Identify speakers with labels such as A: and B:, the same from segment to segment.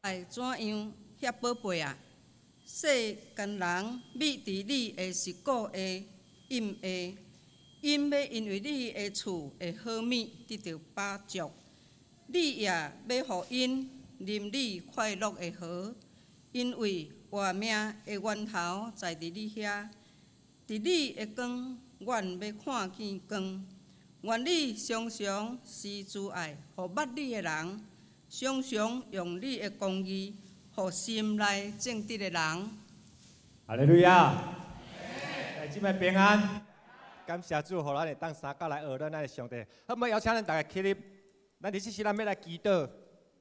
A: 愛怎樣遐寶貝啊？世間人覕佇你的十股的蔭下，𪜶欲因為你的厝的好物得著飽足，你也欲予𪜶啉你快樂的河，因為活命的源頭在佇你遐，佇你的光，阮欲看見光。願你常常施慈愛，予捌你的人，常常用你的公義，予心內正直的人。
B: 哈利路亞！弟兄姊妹平安，感謝主，予咱會當相佮來學咱的上帝。好，欲邀請咱大家起立，咱佇這時咱欲來祈禱，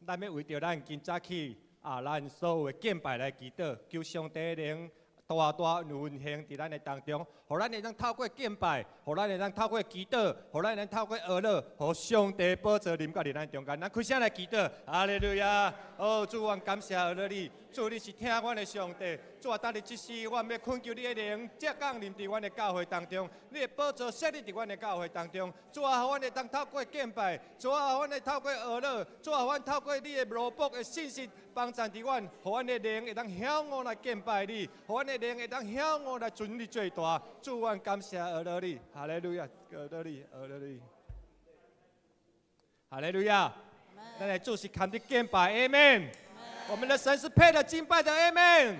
B: 咱欲為著咱今早起啊，咱所有的敬拜來祈禱，求上帝的靈大大運行佇咱的當中，予咱會當透過敬拜，予咱會當透過祈禱，予咱會當透過哀禱，予上帝寶座臨到佇咱中間。咱開聲來祈禱，哈利路亞！哦，主，阮感謝阿你，主，你是疼阮的上帝。主啊，當佇這時，阮欲懇求你的靈，降臨佇阮的教會當中，你的寶座設立佇阮的教會當中。主啊，予阮會當透過敬拜，主啊，予阮會透過哀禱，主啊，予阮透過你的羅卜的信息幫贊佇阮，予阮的靈會當曉悟來敬拜你，予阮的靈會當曉悟來尊你最大。主，阮感謝阿你，哈利路亞，阿你，阿你，哈利路亞。咱的主是堪得敬拜，阿門。我們的神是配得敬拜的，阿門。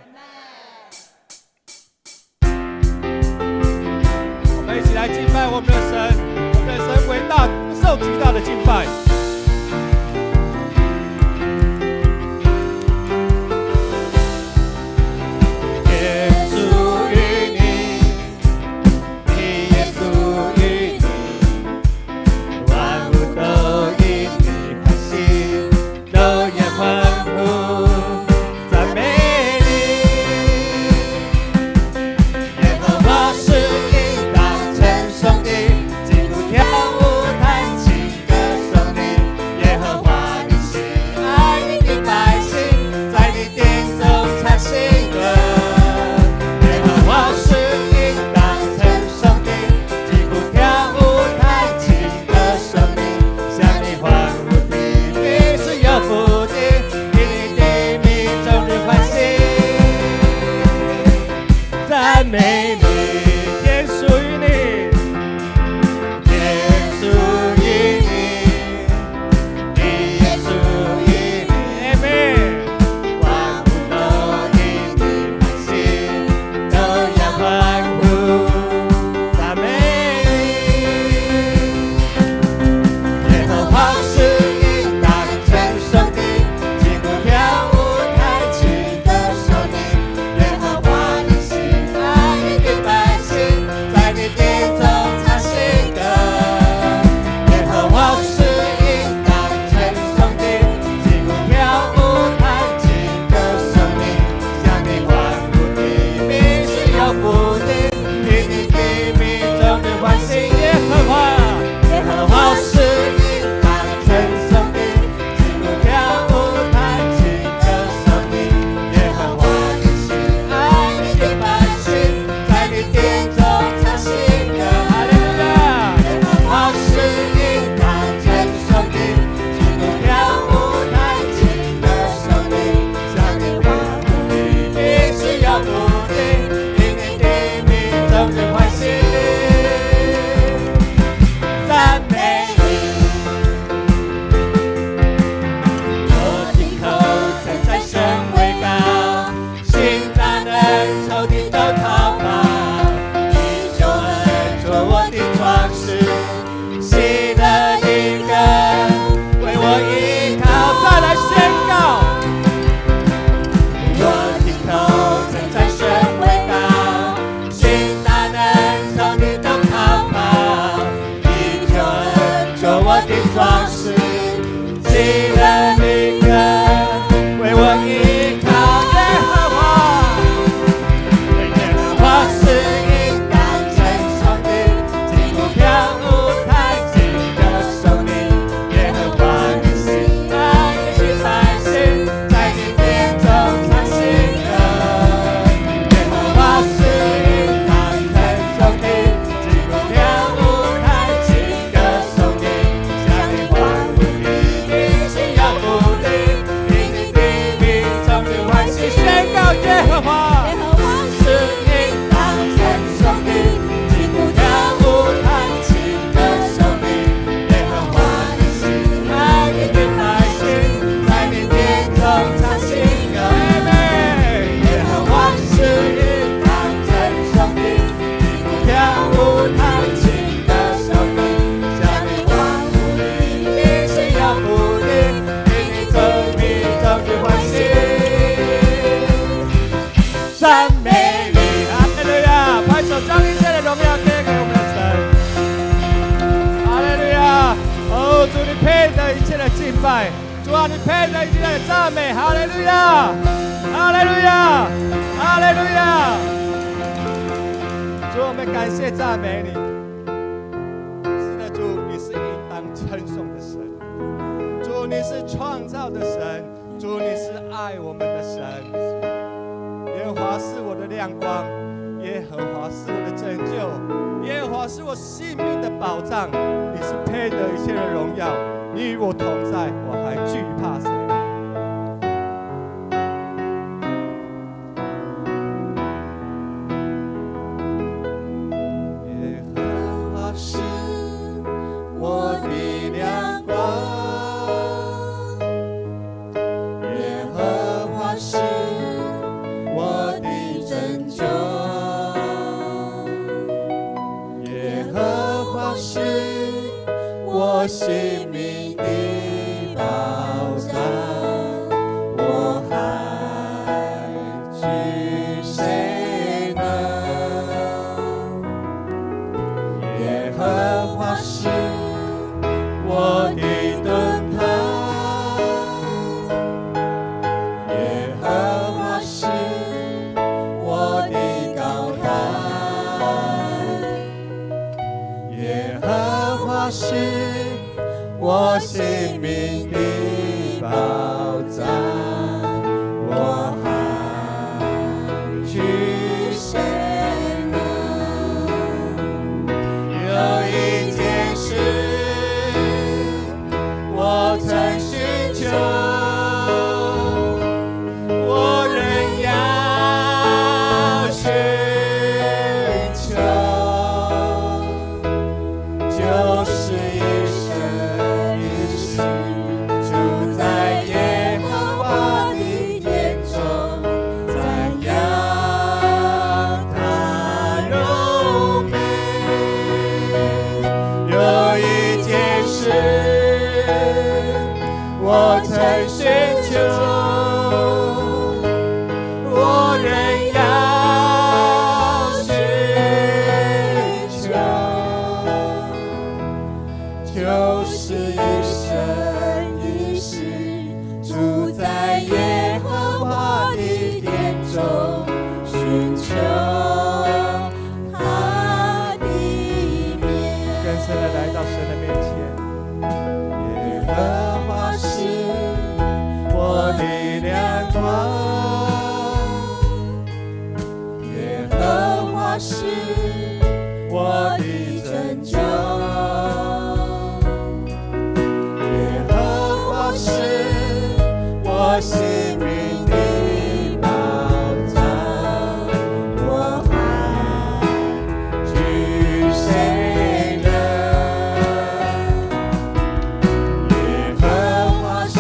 B: 我們一起來敬拜我們的神，我們的神偉大，受極大的敬拜。天主與你，你也屬於你，萬物都因你歡喜，都要歡呼讚美你。耶和華是應當稱頌的，擊鼓跳舞彈琴歌頌你。耶和華你喜愛你的百姓，在你殿中唱新歌。耶和華是應當稱頌的，擊鼓跳舞彈琴歌頌你。向你歡呼的民是有福的，因你的名終日歡喜，讚美你，天屬於你，天屬於你，地也屬於你，阿門。萬物都因你歡喜，都要歡呼讚美你。耶和華是應當稱頌的，擊鼓跳舞彈琴歌頌你。耶和華你喜愛你的百姓，在你殿中唱新歌。耶和華是應當稱頌的，擊鼓跳舞彈琴歌頌你。向你歡呼的民是有福的，因你的名終日歡喜。耶和華，耶和華是應當稱頌的，擊鼓跳舞彈琴歌頌你。耶和華你喜愛你的百姓，在你殿中唱新歌。哈利路亞！耶和華是應當稱頌的，擊鼓跳舞彈琴歌頌你。向你歡呼的民是有福的，因你的名終日歡喜，讚美你。我的口稱讚神為高，行大能仇敵都逃跑。以救恩作我的裝飾，喜樂的歌為我依靠。再來宣告。我的口稱讚神為高，行大能仇敵都逃跑。以救恩作我的裝飾，喜樂的歌為我依靠。耶和華，耶和華是應當稱頌的，擊鼓跳舞彈琴歌頌你。耶和華你喜愛你的百姓，在你殿中唱新歌。耶和華是應當稱頌的，擊鼓跳舞彈琴歌頌你。向你歡呼敬拜。主啊，你配得一切的讚美，哈利路亞，哈利路亞，哈利路亞。主，我們感謝讚美你。是的，主，你是應當稱頌的神。主，你是創造的神。主，你是愛我們的神。耶和華是我的亮光，耶和華是我的拯救，耶和華是我性命的保障。你是配得一切的榮耀，你與我同在，我還懼怕誰？耶和華是我的亮光，耶和華是我的拯救，耶和華是我性命的保障，我還懼誰呢？耶和華是我的盾牌，耶和華是我的高台，耶和華是我性命的保障，我還懼誰呢？有一件事我曾尋求，我仍要尋求，就是一生一世住在耶和華的殿中，瞻仰他榮美。有一件事我曾尋求，我仍要尋求，就是一生一世住在耶和華的殿中，尋求他的面。更深的來到神的面前。耶和華是我的亮光，耶和華是我的拯救，耶和華是我性命的保障，我還懼誰呢？耶和華是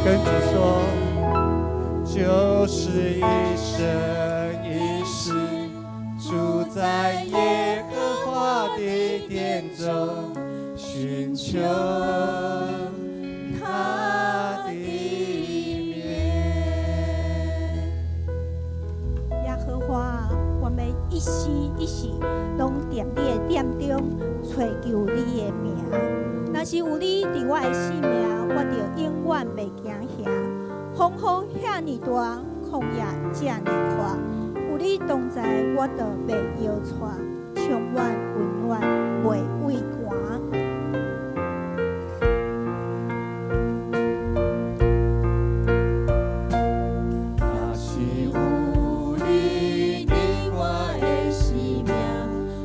B: 跟主說，就是一生一世住在耶和華的殿中，尋求他的面。
C: 耶和華，我們一生一世攏踮你的殿中揣求你的名。若是有你佇我的生命，我就永遠袂驚嚇。風雨遐爾大，曠野遮爾闊，有你同在，我就袂搖掣，充滿溫暖，袂畏寒。
B: 若是有你佇我的生命，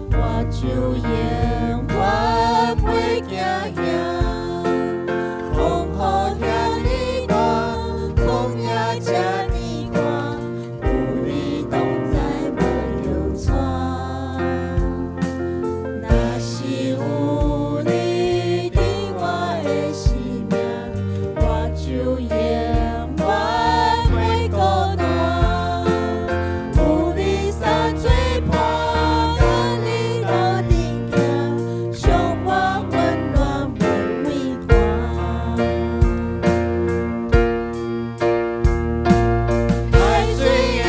B: 我就永遠袂驚嚇。風雨遐爾大，曠野這爾闊，有你同在，無搖掣。若是有你佇我的生命，我就永遠袂孤單。有你三做伴，佮你鬥陣行，充滿溫暖，袂畏寒。海水會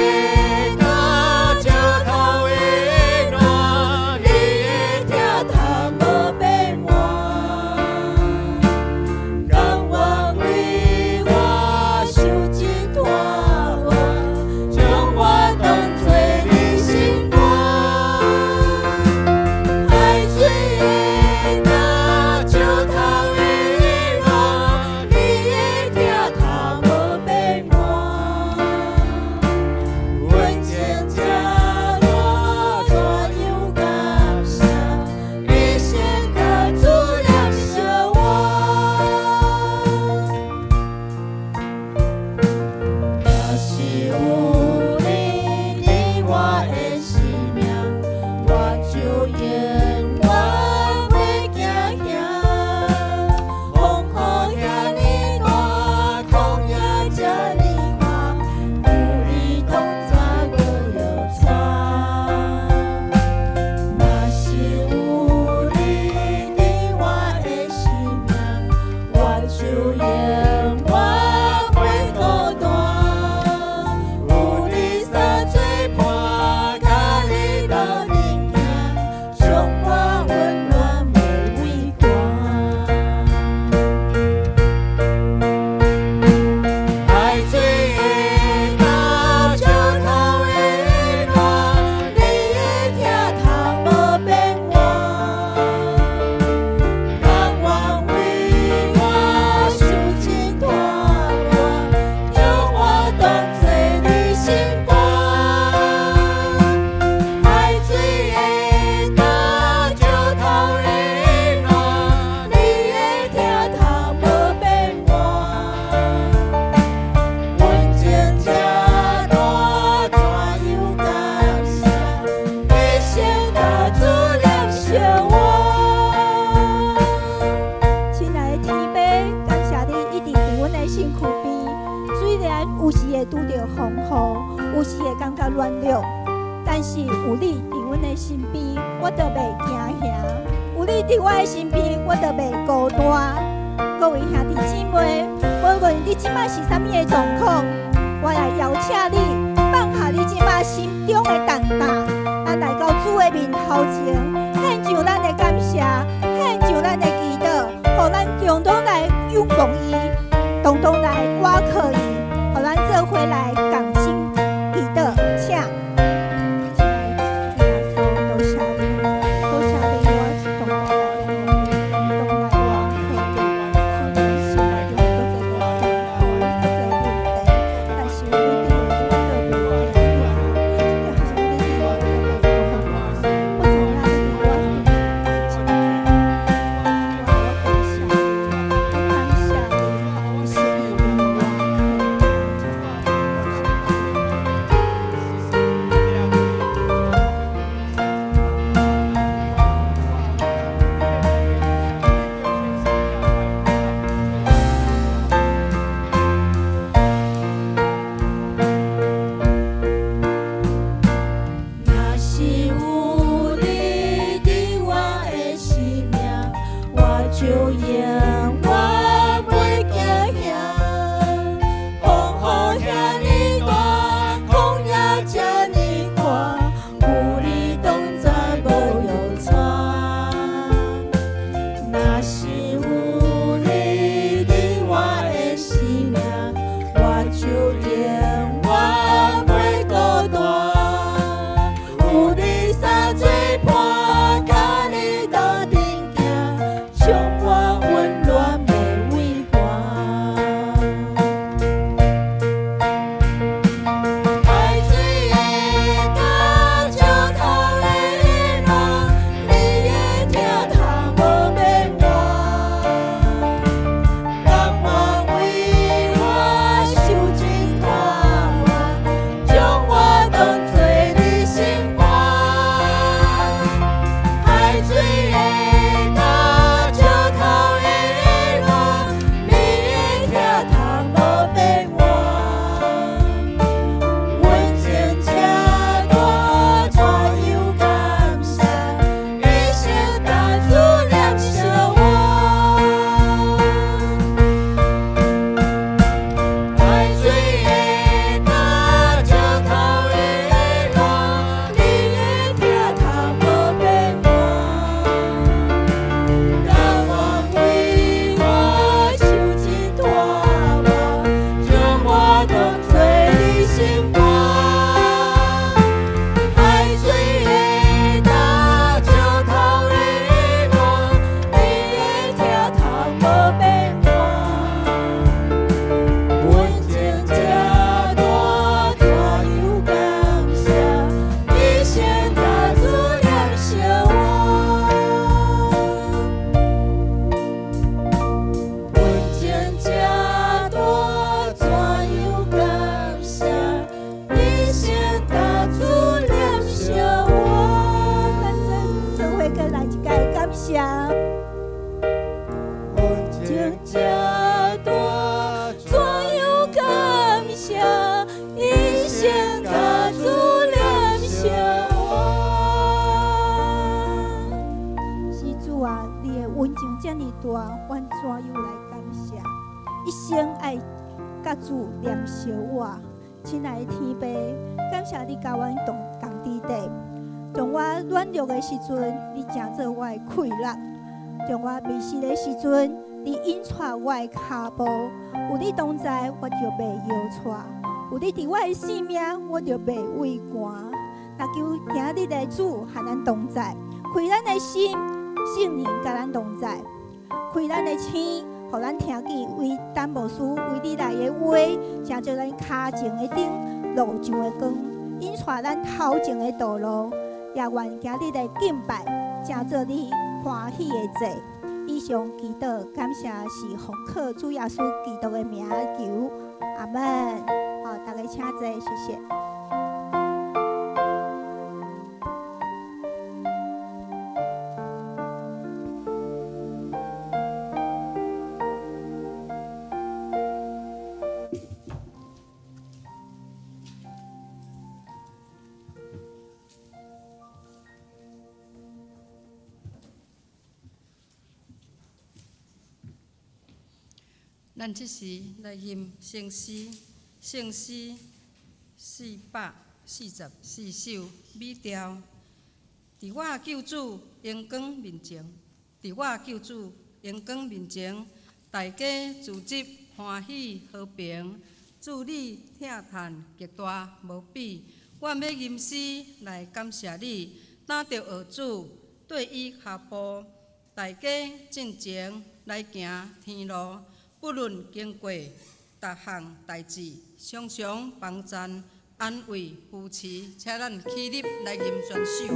B: 焦，石頭會爛，你的疼痛無變換。甘願為我受盡拖磨，將我當作你心肝。海水會焦，石頭會爛，你的疼痛無變換。溫情這大，怎樣感謝？一生共主連相偎。若是有你佇我的生命，我就永遠袂驚嚇。風雨遐爾大，曠野這爾闊，有你同在，無搖掣。若是有你佇我的生命，我就永遠袂孤單。有你三做伴，佮你鬥陣行，充滿溫暖，袂畏寒。海水會焦，石頭會爛，你的疼痛無變換。甘願為我受盡拖磨，將我當作你心肝。海水會焦，石頭會爛，你的疼痛無變換。溫情這大，怎樣感謝？一生共主連相偎。
C: 親愛的天父，感謝你一直佇阮的身軀邊。雖然有時會拄著風雨，有時會感覺軟弱，但是有你佇阮的身邊，我就袂驚嚇。有你佇我的身邊，我就袂孤單。各位兄弟姊妹，無論你這擺是啥物的狀況，我來邀請你放下你這擺心中的重擔，咱來到主的面頭前，獻上咱的感謝，獻上咱的祈禱，予咱共同來仰望伊，共同來倚靠伊，予咱做伙來同心祈禱，請。親愛的主耶穌，多謝你，多謝你，我同同來仰望你，同同來倚靠你。雖然生活中足濟無痛苦，足濟問題，但是有你佇我，我就袂驚嚇。就是有你佇我，我就袂孤單。我知影你佇我身邊，主啊，我感謝你，我感謝你。大，阮怎樣來感謝？一生愛佮主連相活。親愛的天父，感謝你佮阮同仝佇底。當我軟弱的時陣，你成做我的氣力；當我迷失的時陣，你引帶我的跤步。有你同在，我就袂搖掣；有你佇我的生命，我就袂畏寒。若求今日的主和咱同在，開咱的心，聖靈佮咱同在，開咱的耳，予咱聽見為陳牧師為你來的話，成做咱跤前的燈，路上的光，引帶咱頭前的道路。也願今日的敬拜，成做你歡喜的祭。以上祈禱感謝是奉靠主耶穌基督的名求，阿門。好，大家請坐，謝謝。
A: 咱這時來吟聖詩，聖詩444首美調。佇我救主榮光面前，佇我救主榮光面前，大家聚集歡喜和平，主你疼嘆極大無比。我欲吟詩來感謝你，擔著學主綴伊跤步，大家進前來行天路。不論經過逐項代誌，常常幫贊、安慰、扶持，請咱起立來吟全首。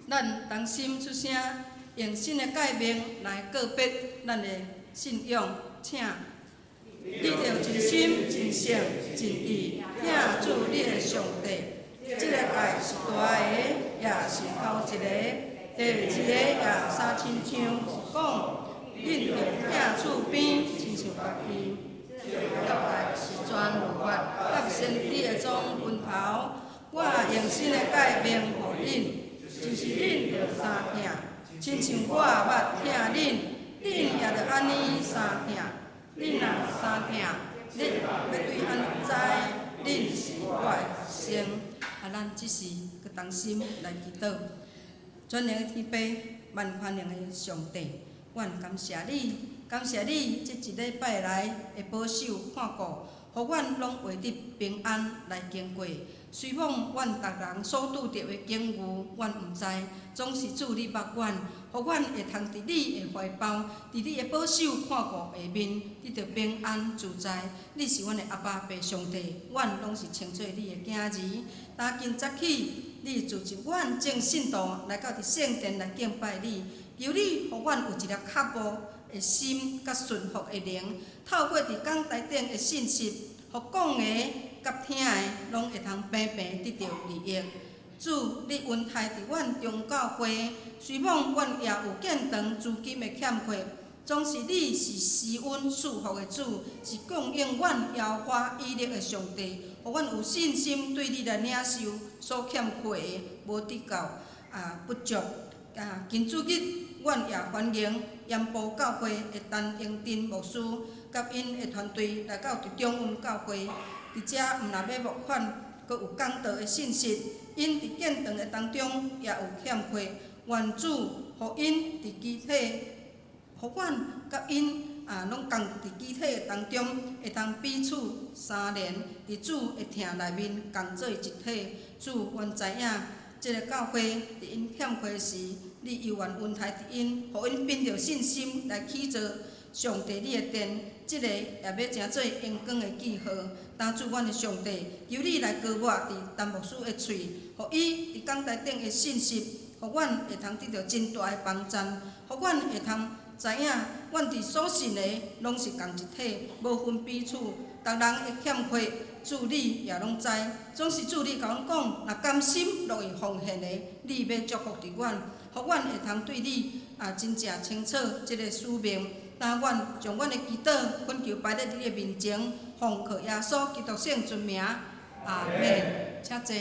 A: 咱同心出聲，用新的誡命來告別咱的信仰，請。你著盡心、盡性、盡意疼主你的上帝。這个誡是大的，也是頭一个。第二个也相親像，是講恁著疼厝邊，親像家己。這誡是全律法佮先知的總分頭。我用新的誡命予恁，就是恁著相疼，親像我捌疼恁，恁也著按呢相疼。恁若相疼，恁欲對按呢知，恁是我的學生。啊，咱這時閣同心來祈禱。全能的天父，萬權能的上帝，阮感謝你，感謝你這一禮拜來的保守看顧，予阮攏活得平安來經過。雖罔阮逐人所拄著的境遇，阮毋知，總是主你捌阮，予阮會通佇你的懷抱，佇你的保守看顧下面，得著平安自在。你是阮的阿爸父上帝，阮攏是稱做你的囝兒。今今早起，你組織阮眾信徒來到佇聖殿來敬拜你，求你予阮有一粒渴慕的心，佮順服的靈，透過佇講台頂的信息，予講的佮聽的，攏會通平平得著利益。主，你恩待佇阮中教會，雖罔阮也有建堂資金的欠缺，總是你是施恩賜福的主，是供應阮耶和華以勒的上帝，予阮有信心對你來領受所欠缺的，無得到不足。啊，今主日，阮也歡迎鹽埔教會的陳英珍牧師佮𪜶的團隊來到佇中恩教會，佇遮毋若欲募款，閣有講道的信息。𪜶佇建堂的當中也有欠缺，願主予𪜶佇肢體，予阮佮𪜶啊，攏仝佇肢體的當中，會通彼此相連，佇主的疼內面仝做一體。主，阮知影，這个教會佇𪜶欠缺時，你猶原恩待佇𪜶，予𪜶憑著信心來起造上帝你的殿，這个也欲成做榮光的記號。當主阮的上帝，求你來膏抹佇陳牧師的喙，予伊佇講台頂的信息，予阮會通得著真大的幫贊，予阮會通知影，阮佇所信的攏是仝一體，無分彼此。逐人的欠缺，主你也攏知。總是主你共阮講，若甘心樂意奉獻的，你欲祝福佇阮，予阮會通對你啊真正清楚這个使命。當阮將阮的祈禱懇求擺佇你的面前，奉靠耶穌基督聖尊名，阿們。請坐。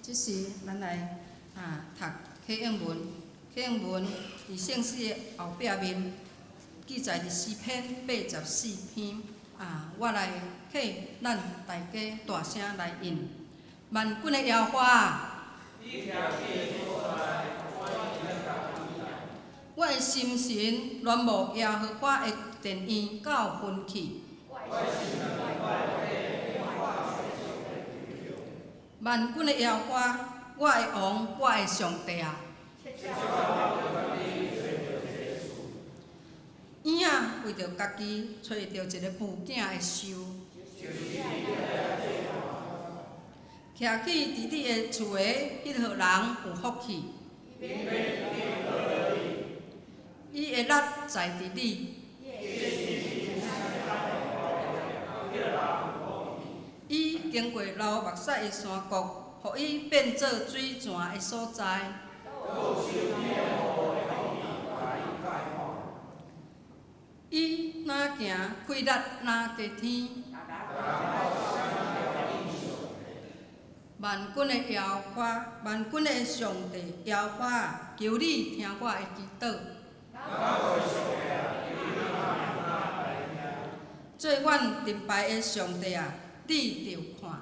A: 這時，咱來啊讀啟應文，啟應文佇聖詩的後壁面記載佇詩篇84篇。啊，我來替咱大家大聲來吟。萬軍的耶和華，我的心神戀慕耶和華的殿院到昏去。萬軍的耶和華，我的王，我的上帝啊！嬰仔為著家己揣著一个哺囝的獸，徛起佇你的厝的彼號人有福氣。伊的力在佇你，伊經過流目屎的山谷，予伊變做水泉的所在。伊若行氣力若加添。萬軍的耶和華，萬軍的上帝耶和華，求你聽我的祈禱。做阮盾牌的上帝啊，你著看。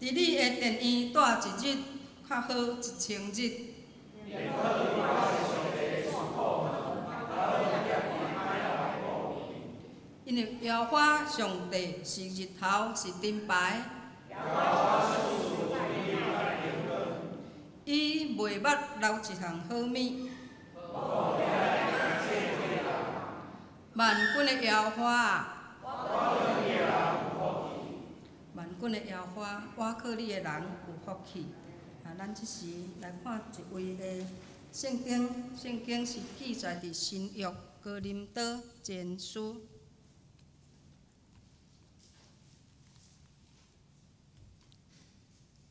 A: 佇你的殿院蹛一日，較好一千日。因為耶和華上帝是日頭，是盾牌。伊袂捌留一項好物。萬軍的耶和華，萬軍的耶和華，倚靠你的人有福氣。啊，咱這時來看一位的聖經是記載佇新約哥林多前書。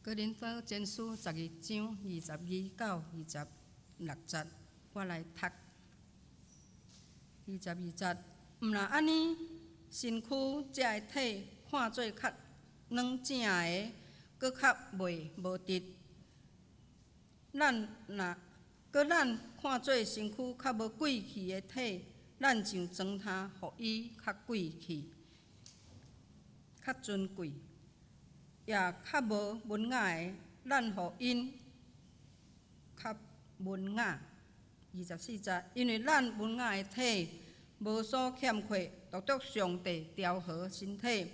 A: 哥林多前書12章22到26節，我來讀。22節，毋若按呢，身軀這个體看做較軟正的，閣較袂無質。咱若閣咱看做身軀較無貴氣的體，咱就裝他，予伊較貴氣、較尊貴，也較無文雅的，咱予𪜶較文雅。24節，因為咱文雅的體無所欠缺，獨獨上帝調和身體，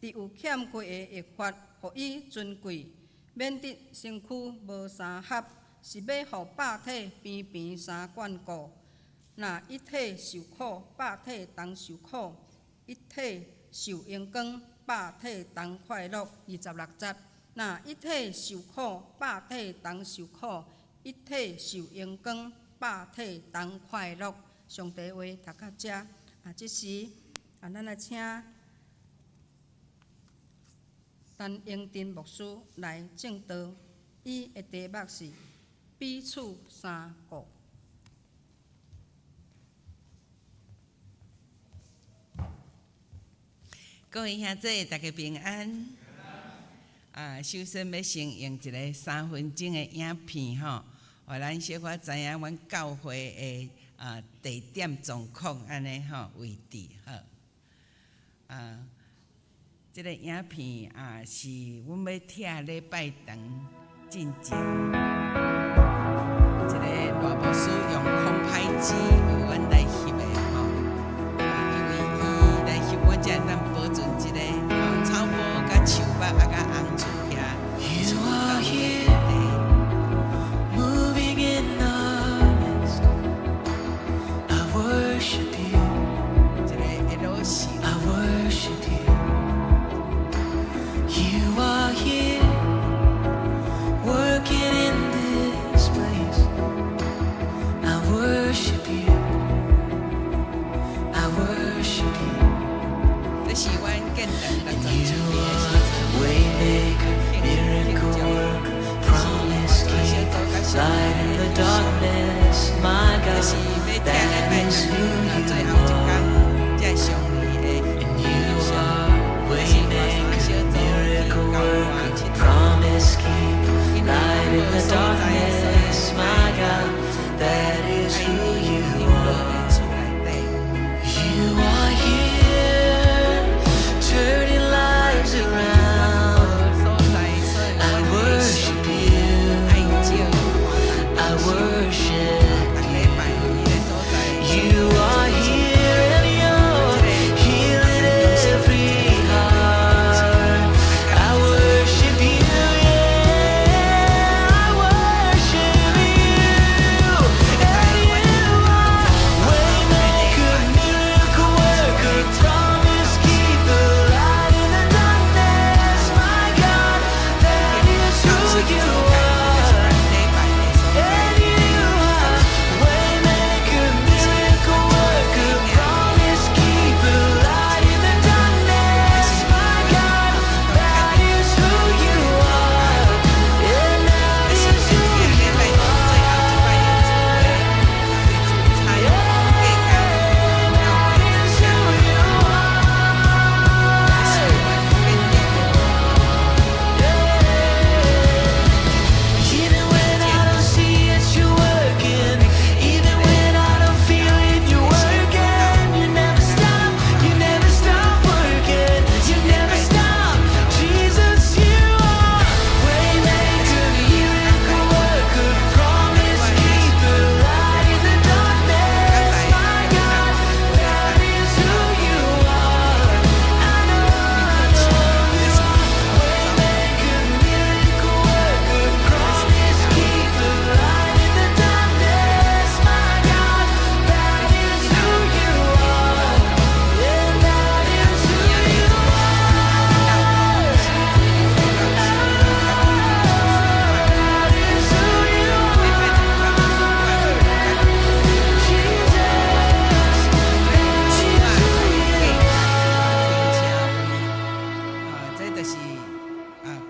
A: 佇有欠缺的律法，予伊尊貴，免得身軀無相合，是欲予百體平平相眷顧。若一體受苦，百體同受苦；一體受榮光，百體同快樂。26節，若一體受苦，百體同受苦；一體受榮光，百體同快樂。上帝話讀到遮，啊，這時啊，咱來請陳英珍牧師來證道，伊的題目是彼此相顧。
D: 各位兄弟，大家平安。啊，首先欲先用一个3分鐘的影片吼，予咱小可知影阮教會的地點狀況按呢吼位置好。啊，這个影片啊是阮欲拆禮拜堂進前，一个賴牧師用空拍機為阮來翕的吼。因為伊來翕，阮才會當保存這个草坡佮樹木啊佮紅厝遐是阮教會的土地。
E: Moving in our midst. I worship you.
D: 這个 L 型。
E: I worship you. You are here, working in this place. I worship you. I worship you.
D: 這是阮建堂六十
E: You
D: 周年的時
E: are
D: 陣。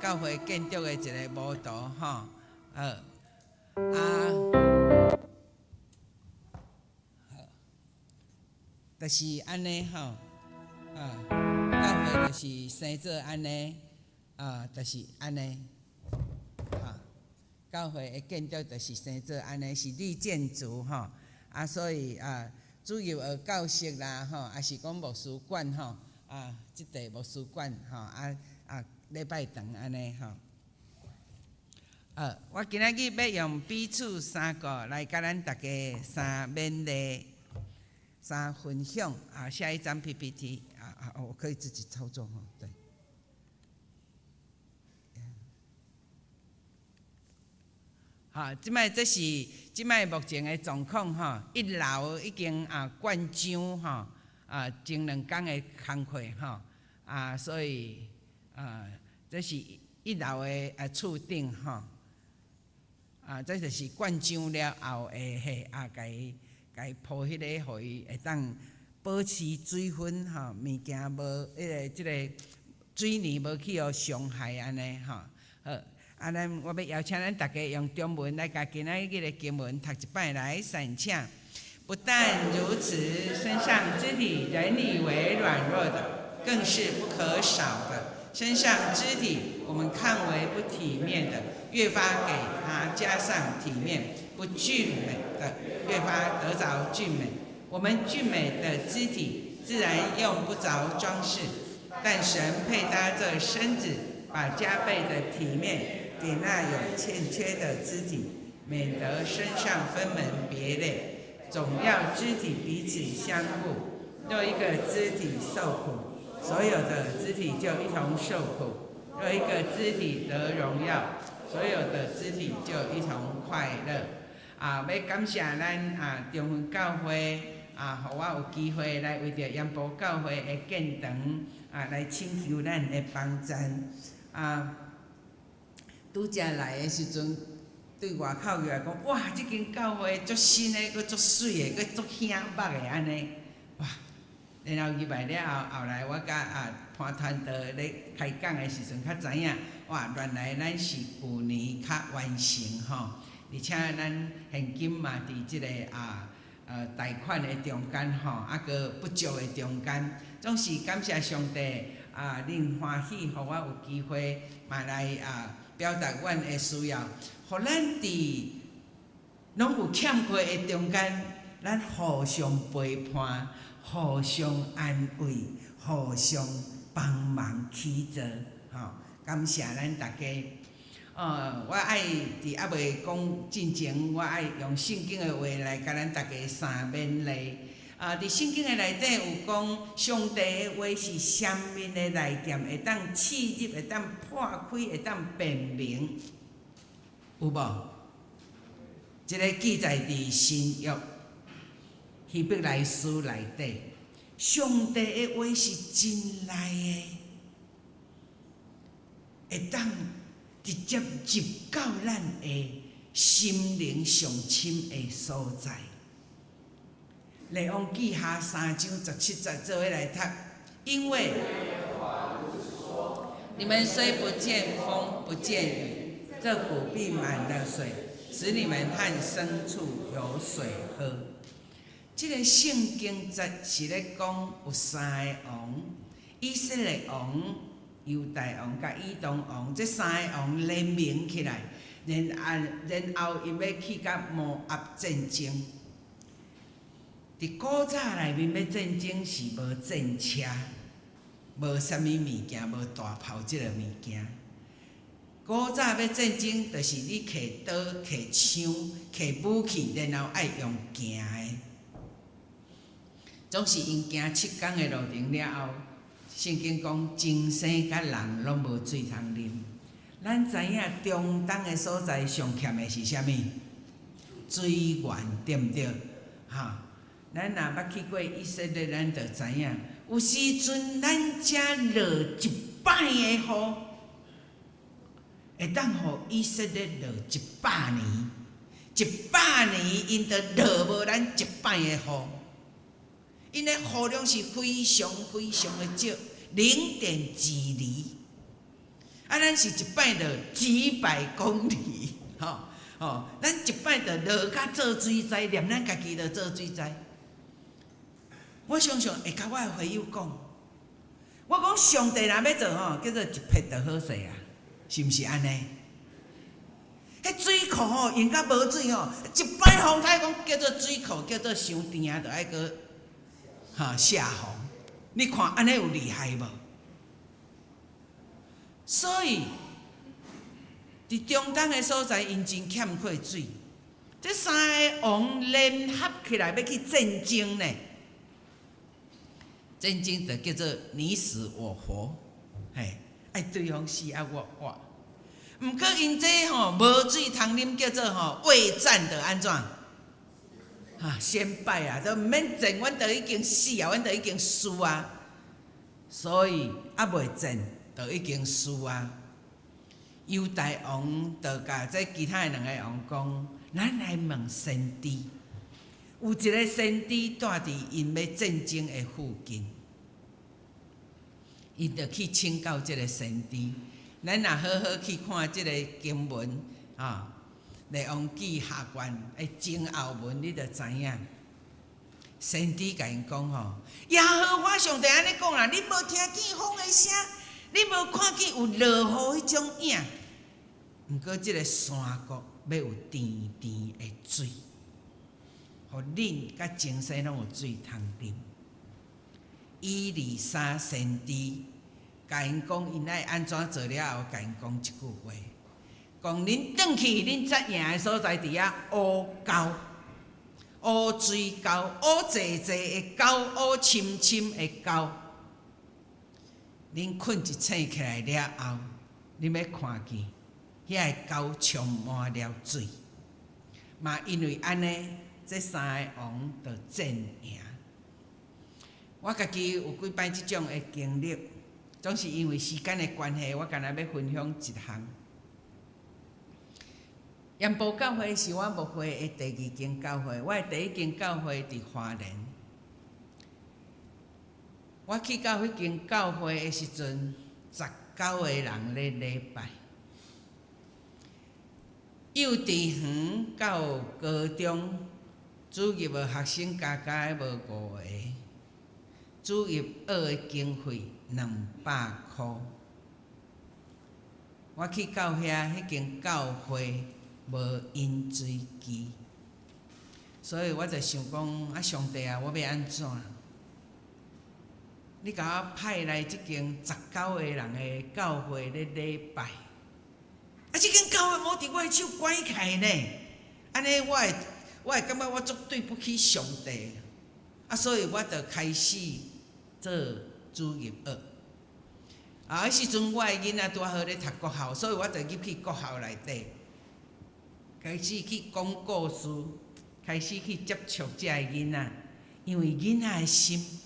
D: 教會建築的一个模圖吼，好啊，好，就是按呢吼，啊，教會就是生做按呢，啊，就是按呢，啊，教會的建築就是生做按呢，是綠建築吼，啊，所以啊，主要學教室啦吼，抑是講牧師館吼，啊，這塊牧師館吼，啊啊，禮拜堂按呢吼。我今仔日欲用彼此三顧來共咱大家三勉勵、三分享。啊，下一張 PPT 啊啊，我可以自己操作吼，對。好，這擺這是這擺目前的狀況吼，一樓已經啊灌漿吼，啊前兩工的工課吼，啊所以啊這是一樓的啊厝頂吼，啊這就是灌漿了後的彼啊，共伊共伊鋪彼个，予伊會當保持水分吼，物件無彼个這个水泥無去予傷害按呢吼，好。啊，咱我欲邀請咱逐家用中文來共今仔日的經文讀一擺來，三請。不但如此，身上肢體人以為軟弱的，更是不可少的；身上肢體我們看為不體面的，越發給他加上體面；不俊美的，越發得著俊美。我們俊美的肢體自然用不着裝飾，但神配搭這身子，把加倍的體面給那有欠缺的肢體，免得身上分門別類，總要肢體彼此相顧。若一個肢體受苦，所有的肢體就一同受苦；若一個肢體得榮耀，所有的肢體就一同快樂。啊，欲感謝咱啊中分教會啊，予我有機會來為著鹽埔教會的建堂啊，來請求咱的幫贊啊。拄才來的時陣，對外口入來講，哇！這間教會足新的，閣足媠的，閣足顯目的按呢，哇！然後入來了後，後來我佮啊潘傳道咧開講的時陣，才知影，哇！原來咱是舊年較完成吼，而且咱現今嘛佇這个啊貸款的中間吼，啊閣不足的中間，總是感謝上帝啊，恁歡喜，予我有機會嘛來啊。表達阮的需要，予咱佇攏有欠缺的中間，咱互相陪伴、互相安慰、互相幫忙起造，吼！感謝咱大家。我愛佇猶未講進前，我愛用聖經的話來共咱大家三勉勵。啊！佇聖經的內底有講，上帝的話是雙面的利劍，會當刺入，會當破開，會當辨明，有無？這个記載佇新約希伯來書內底，上帝的話是真利的，會當直接入到咱的心靈上深的所在。列王紀下三章十七節做伙來讀，因為你們雖不見風不見雨，這谷必滿了水，使你們和牲畜有水喝。這个聖經節是咧講有三个王，以色列王、猶大王佮以東王，這三个王聯盟起來，然後然後𪜶欲去佮摩押戰爭。佇古早內面欲戰爭是無戰車，無啥物物件，無大炮這个物件。古早欲戰爭，就是你提刀、提槍、提武器，然後愛用行的。總是𪜶行七工的路程了後，聖經講，精牲佮人攏無水通啉。咱知影中東的所在上欠的是啥物？水源，對毋對？哈！咱若捌去過以色列，咱就知影，有時陣咱遮落一擺的雨，會當予以色列落一百年，一百年𪜶都落無咱一擺的雨。𪜶的雨量是非常非常的少，零點幾厘。啊，咱是一擺就幾百公里，吼吼，咱一擺就落甲做水災，連咱家己都做水災。我常常會共我的會友講，我講上帝若欲做吼，叫做一撇就好勢啊，是毋是按呢？彼水庫吼用甲無水吼，一擺風台講叫做水庫叫做傷甜，就愛閣哈下洪。你看按呢有厲害無？所以，佇中東的所在，𪜶真欠缺水。這三个王聯合起來欲去戰爭呢？戰爭就叫做你死我活，嘿，愛對方死啊我活。毋過𪜶這吼無水通啉，叫做吼未戰就按怎？哈，先敗啊，都毋免戰，阮都已經死啊，阮都已經輸啊。所以猶未戰，就已經輸啊。猶大王就共這其他的兩个王講：咱來問先知，有一个先知住佇𪜶欲戰爭的附近，𪜶就去請教這个先知。咱若好好去看這个經文啊，《列王紀下卷》的前後文，你就知影。先知共𪜶講吼，耶和華上帝按呢講啦，恁無聽見風的聲，恁無看見有落雨彼種影。毋過這个山谷欲有甜甜的水，予恁佮眾生攏有水通啉。以利沙先知共𪜶講，𪜶愛按怎做了後，共𪜶講一句話，講恁轉去恁紮營的所在，佇遐挖溝，挖水溝，挖濟濟的溝，挖深深的溝。恁睏一醒起來了後，恁欲看見遐个溝充滿了水。嘛因為按呢，這三个王就戰贏。我家己有幾擺這種的經歷，總是因為時間的關係，我干焦欲分享一項。鹽埔教會是我牧會的第二間教會，我的第一間教會佇花蓮。我去到彼間教會的時陣，19個人咧禮拜。幼稚園到高中，主日學學生加加無五个，主日學的經費200箍。我去到遐，彼間教會無飲水機，所以我就想講：啊，上帝啊，我欲按怎？你共我派來這間19個人的教會咧禮拜，啊，這間教會無佇我的手管起來呢，按呢我會感覺我足對不起上帝，啊，所以我就開始做主日學。啊，彼時陣我的囡仔拄好咧讀國校，所以我就入去國校內底，開始去講故事，開始去接觸遮的囡仔，因為囡仔的心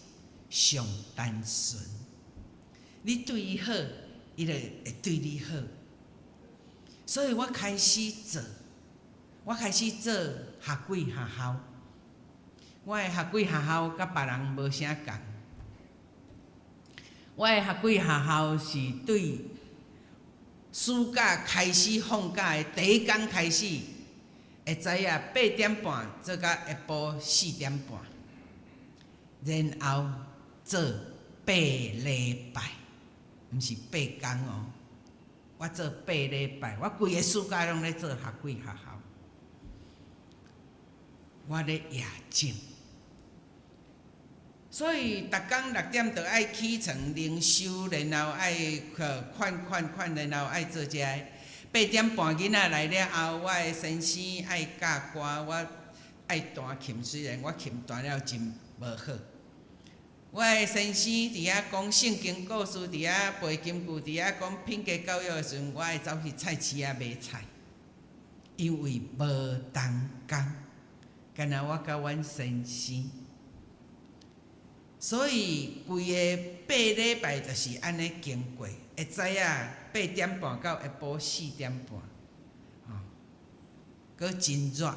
D: 上單純，你對伊好，伊就會對你好。所以我開始做，我開始做學鬼學校。我的學鬼學校佮別人無啥仝。我的學鬼學校是對暑假開始放假的第一工開始，會知影8點半做到下晡4點半，然後做8禮拜，毋是8工哦。我做八禮拜，我規个暑假攏咧做學鬼學校。我咧夜種，所以逐工6點就愛起床靈修，然後愛去勸勸勸，然後愛做這个。8點半囡仔來了後，我的先生愛教歌，我愛彈琴，雖然我琴彈了真無好。我的先生佇遐講聖經故事，佇遐背金句，佇遐講品格教育的時陣，我愛走去菜市仔買菜，因為無同工，干焦我佮阮先生，所以規个八禮拜就是按呢經過，會知影8點半到下晡4點半，吼，閣真熱。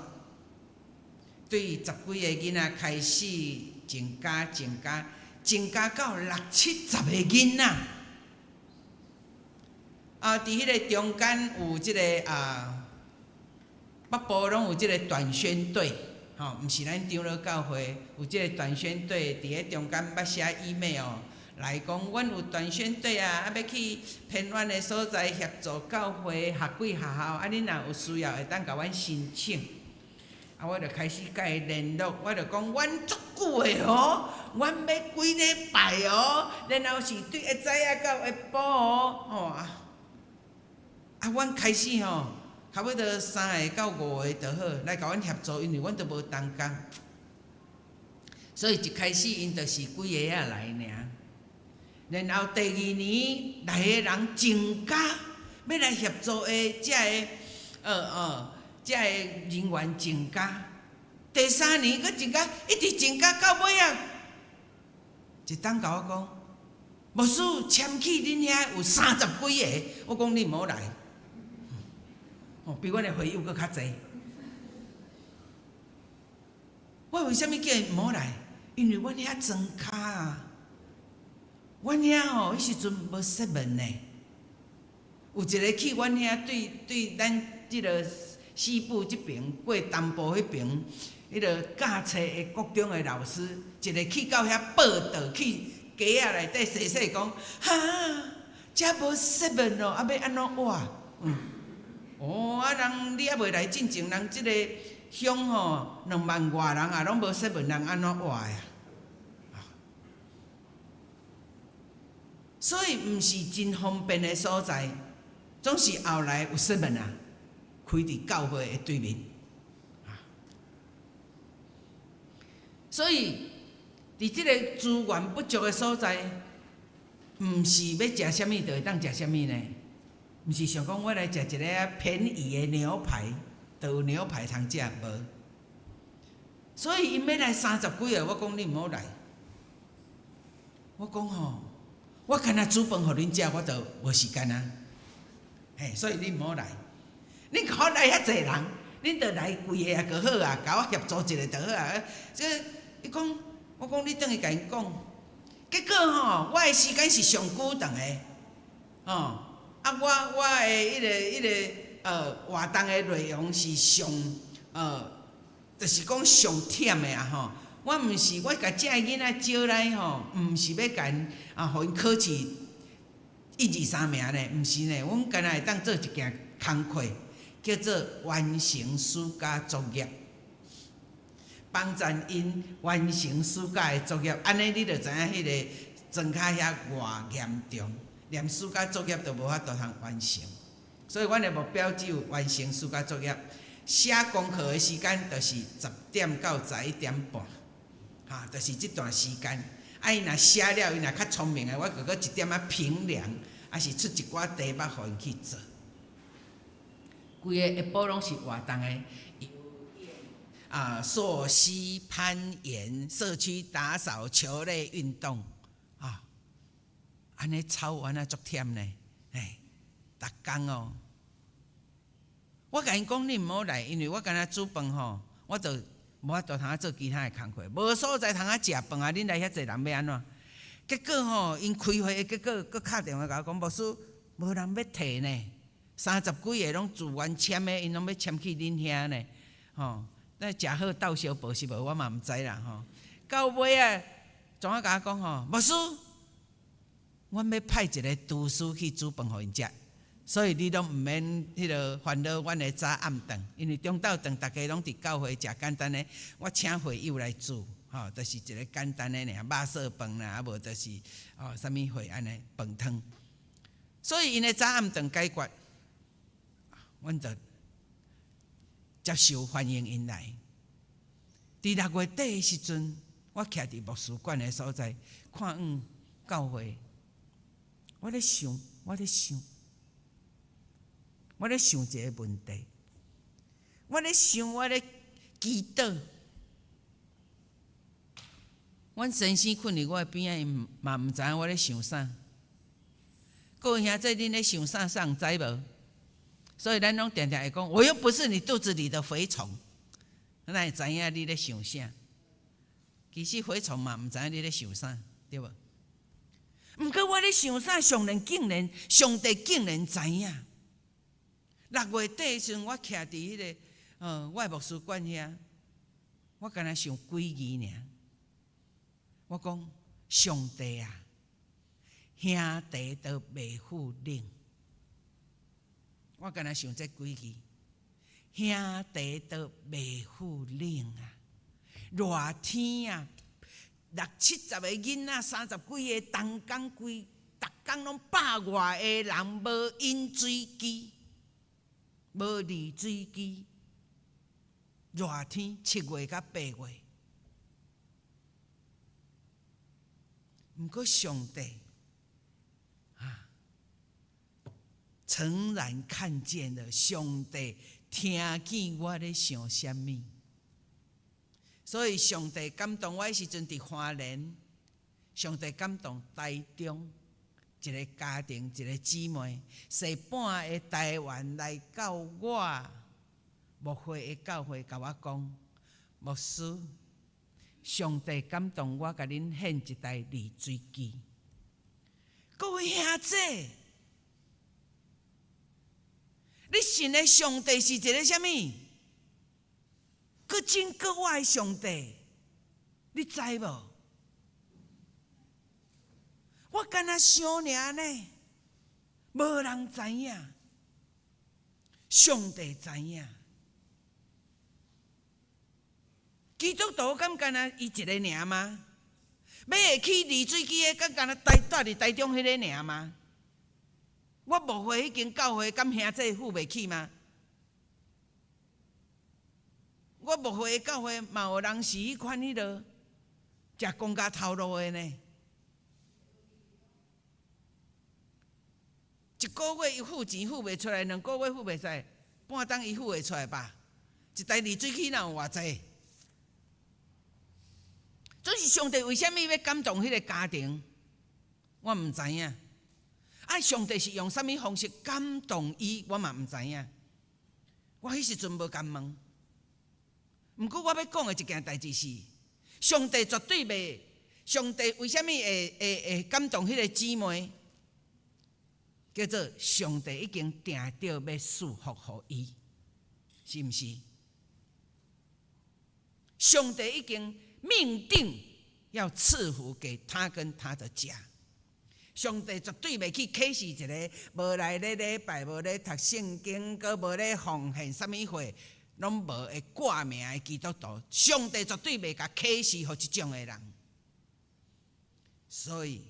D: 對十幾个囡仔開始增加增加。增加到六七十个囡仔，啊，佇彼个中間有這个啊，北部攏有這个短宣隊，吼，毋是咱長老教會有這个短宣隊，佇咧中間捌寫 email 來講，阮有短宣隊啊，啊欲去偏遠的所在協助教會學幾學校，啊，恁若有需要會當共阮申請。啊，我就開始共伊聯絡，我就講，阮足久的哦，阮欲幾禮拜哦，然後是對下早仔到下晡哦，吼啊，啊，阮開始吼，差不多三个到五个就好，來共阮協助，因為阮都無同工，所以一開始𪜶就是幾个仔來爾，然後第二年來的人增加，欲來協助的這个人員增加，第三年閣增加，一直增加到尾仔，一冬共我講，牧師簽去恁遐有三十幾个，我講你毋好來，哦，比阮的會友閣較濟。我為啥物叫𪜶毋好來？因為阮遐莊跤啊，阮遐吼，彼時陣無雪門呢。有一个去阮遐對對咱這个西部這爿過東部彼爿，彼个教冊的國中的老師，一个去到遐報到去街仔內底細細講，哈，遮無雪門哦，啊欲按怎活？嗯，哦，啊人你猶未來進前，人這个鄉吼2萬外人也攏無雪門，人按怎活呀？所以毋是真方便的所在，總是後來有雪門啊。開佇教會的對面，所以佇這個資源不足的所在，毋是欲食啥物就會當食啥物呢？毋是想講我來食一个便宜的牛排，就有牛排通食無？所以𪜶欲來三十幾个，我講你毋好來。我講吼，我干焦煮飯予恁食，我就無時間啊。嘿，所以你毋好來。恁看來遐濟人，恁就來幾个啊，就好啊，共我協助一下就好啊。這伊講，我講你轉去共𪜶講，結果吼，我的時間是上久長的，吼，啊，我我的彼个活動的內容是上就是講上忝的啊吼。我毋是我共遮的囡仔招來吼，毋是欲共𪜶啊，予𪜶考試一二三名呢，毋是呢，阮敢若會當做一件工課。叫做完成暑假作業，幫助𪜶完成暑假的作業，按呢你就知影彼个莊跤遐偌嚴重，連暑假作業都無法度通完成。所以，阮的目標只有完成暑假作業。寫功課的時間就是10點到11點半，哈，就是這段時間。啊，伊若寫了，伊若較聰明的，我閣閣一點仔評量，抑是出一寡題目予𪜶去做。規个下晡攏是活動的，啊，溯溪、攀岩、社區打掃、球類運動，啊，按呢操完啊足忝呢，嘿，逐工哦。我共𪜶講，你毋好來，因為我干焦煮飯吼，我就無法度通做其他的工課，無所在通啊食飯啊！恁來遐濟人欲按怎？結果吼，𪜶開會的結果，閣敲電話共我講，牧師，無人欲提呢。三十幾个攏自願簽的，𪜶攏欲簽去恁遐呢，吼。那食好鬥相報是無，我嘛毋知啦吼。到尾啊，總仔共我講吼，牧師，阮欲派一个廚師去煮飯予𪜶食，所以你攏毋免彼个煩惱阮的早暗頓，因為中晝頓逐家攏佇教會食簡單的，我請會友來煮，吼，就是一个簡單的爾，肉燥飯啦，啊無就是哦啥物貨按呢飯湯。所以𪜶的早暗頓解決。阮就接受歡迎𪜶來。佇6月底的時陣，我徛佇牧師館的所在，看向教會，我咧想，我咧想，我咧想一个問題，我咧想，我咧祈禱。阮先生睏佇我的邊仔，伊嘛毋知影我咧想啥。各位兄弟，恁咧想啥，啥知無？所以咱攏定定會講，我又不是你肚子裡的蛔蟲，哪會知影你咧想啥？其實蛔蟲嘛毋知影你咧想啥，對無？毋過我咧想啥？上然竟然，上帝竟然知影。6月底的時陣，我徛佇彼个我的牧師館遐，我敢若想幾字爾。我講上帝啊，兄弟都袂赴冷。我敢若想這幾字，兄弟都袂赴冷啊！熱天啊，六七十个囡仔，三十幾个同工，規逐工攏百外个人無飲水機，無濾水機。熱天7月佮8月，毋過上帝啊，誠然看見了，上帝聽見我咧想啥物。所以上帝感動我彼時陣佇花蓮，上帝感動台中一个家庭一个姊妹，坐半个台灣來到我牧會的教會，共我講，牧師，上帝感動我，共恁獻一台濾水機。各位兄弟，你信的上帝是一个啥物？閣真閣活的上帝，你知無？我敢若想爾呢，無人知影，上帝知影。基督徒敢干焦伊一个爾嗎？買會起濾水機的，敢干焦台蹛佇台中彼个爾嗎？我牧會彼間教會，敢兄弟付袂起嗎？我牧會的教會嘛有人是彼款彼落，食公家頭路的呢。一个月伊付錢付袂出來，兩个月付袂出來，半冬伊付會出來吧？一台濾水器若有偌濟？總是上帝為啥物欲感動彼个家庭？我毋知影。啊，上帝是用啥物方式感動伊？我嘛毋知影。我彼時陣無共問。毋過我欲講的一件代誌是，上帝絕對袂，上帝為啥物會會會感動彼个姊妹？叫做上帝已經定著欲賜福予伊，是毋是？上帝已經命定要賜福給他跟他的家。上帝絕對袂去啟示一个無來咧禮拜、無咧讀聖經、閣無咧奉獻，啥物會攏無會掛名的基督徒。上帝絕對袂共啟示予這種的人。所以，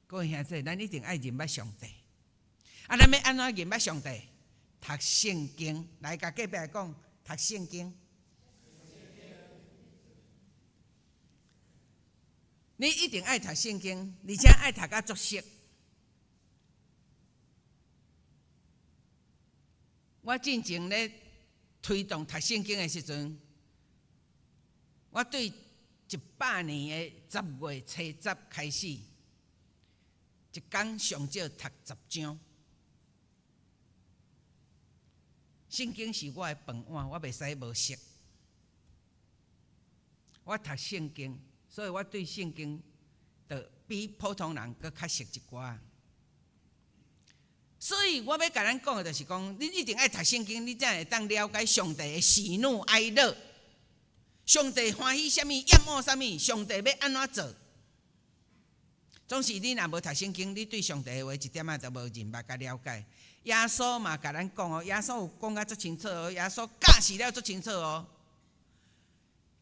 D: 各位兄弟，咱一定愛認捌上帝。啊，咱欲按怎認捌上帝？讀聖經，來，共隔壁講，讀聖經。你一定愛讀聖經，而且愛讀甲足熟。我進前咧推動讀聖經的時陣，我對100年的10月初十開始，一工上少讀10章。聖經是我的飯碗，我袂使無熟。我讀聖經。所以我對聖經就比普通人閣較熟一寡。所以我欲共咱講的就是講，你一定愛讀聖經，你才會當了解上帝的喜怒哀樂，上帝歡喜啥物，厭惡啥物，上帝欲按怎做。總是你若無讀聖經，你對上帝的話一點仔都無認捌佮了解。耶穌嘛共咱講哦，耶穌有講甲足清楚哦，耶穌教示了足清楚哦。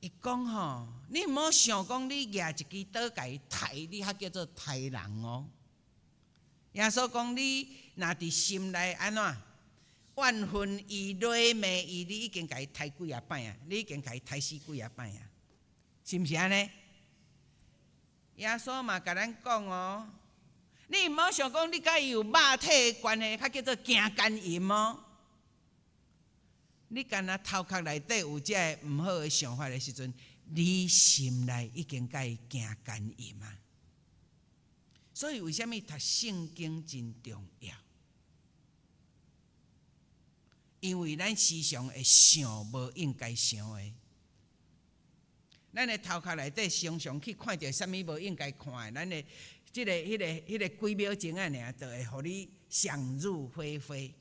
D: 伊講吼，你毋好想講你舉一支刀共伊刣，你較叫做刣人哦。耶穌講你若佇心內按怎怨恨伊、詈罵伊，你已經共伊刣幾仔擺啊！你已經共伊刣死幾仔擺啊！是毋是按呢？耶穌嘛共咱講哦，你毋好想講你佮伊有肉體的關係，較叫做行姦淫哦。你干焦頭殼內底有這个毋好的想法的時陣，你心內已經佮伊行姦淫啊！所以為啥物讀聖經真重要？因為咱時常會想無應該想的，咱的頭殼內底常常去看著啥物無應該看的，咱的這个、彼个、彼个幾秒鐘仔爾，就會予你想入非非。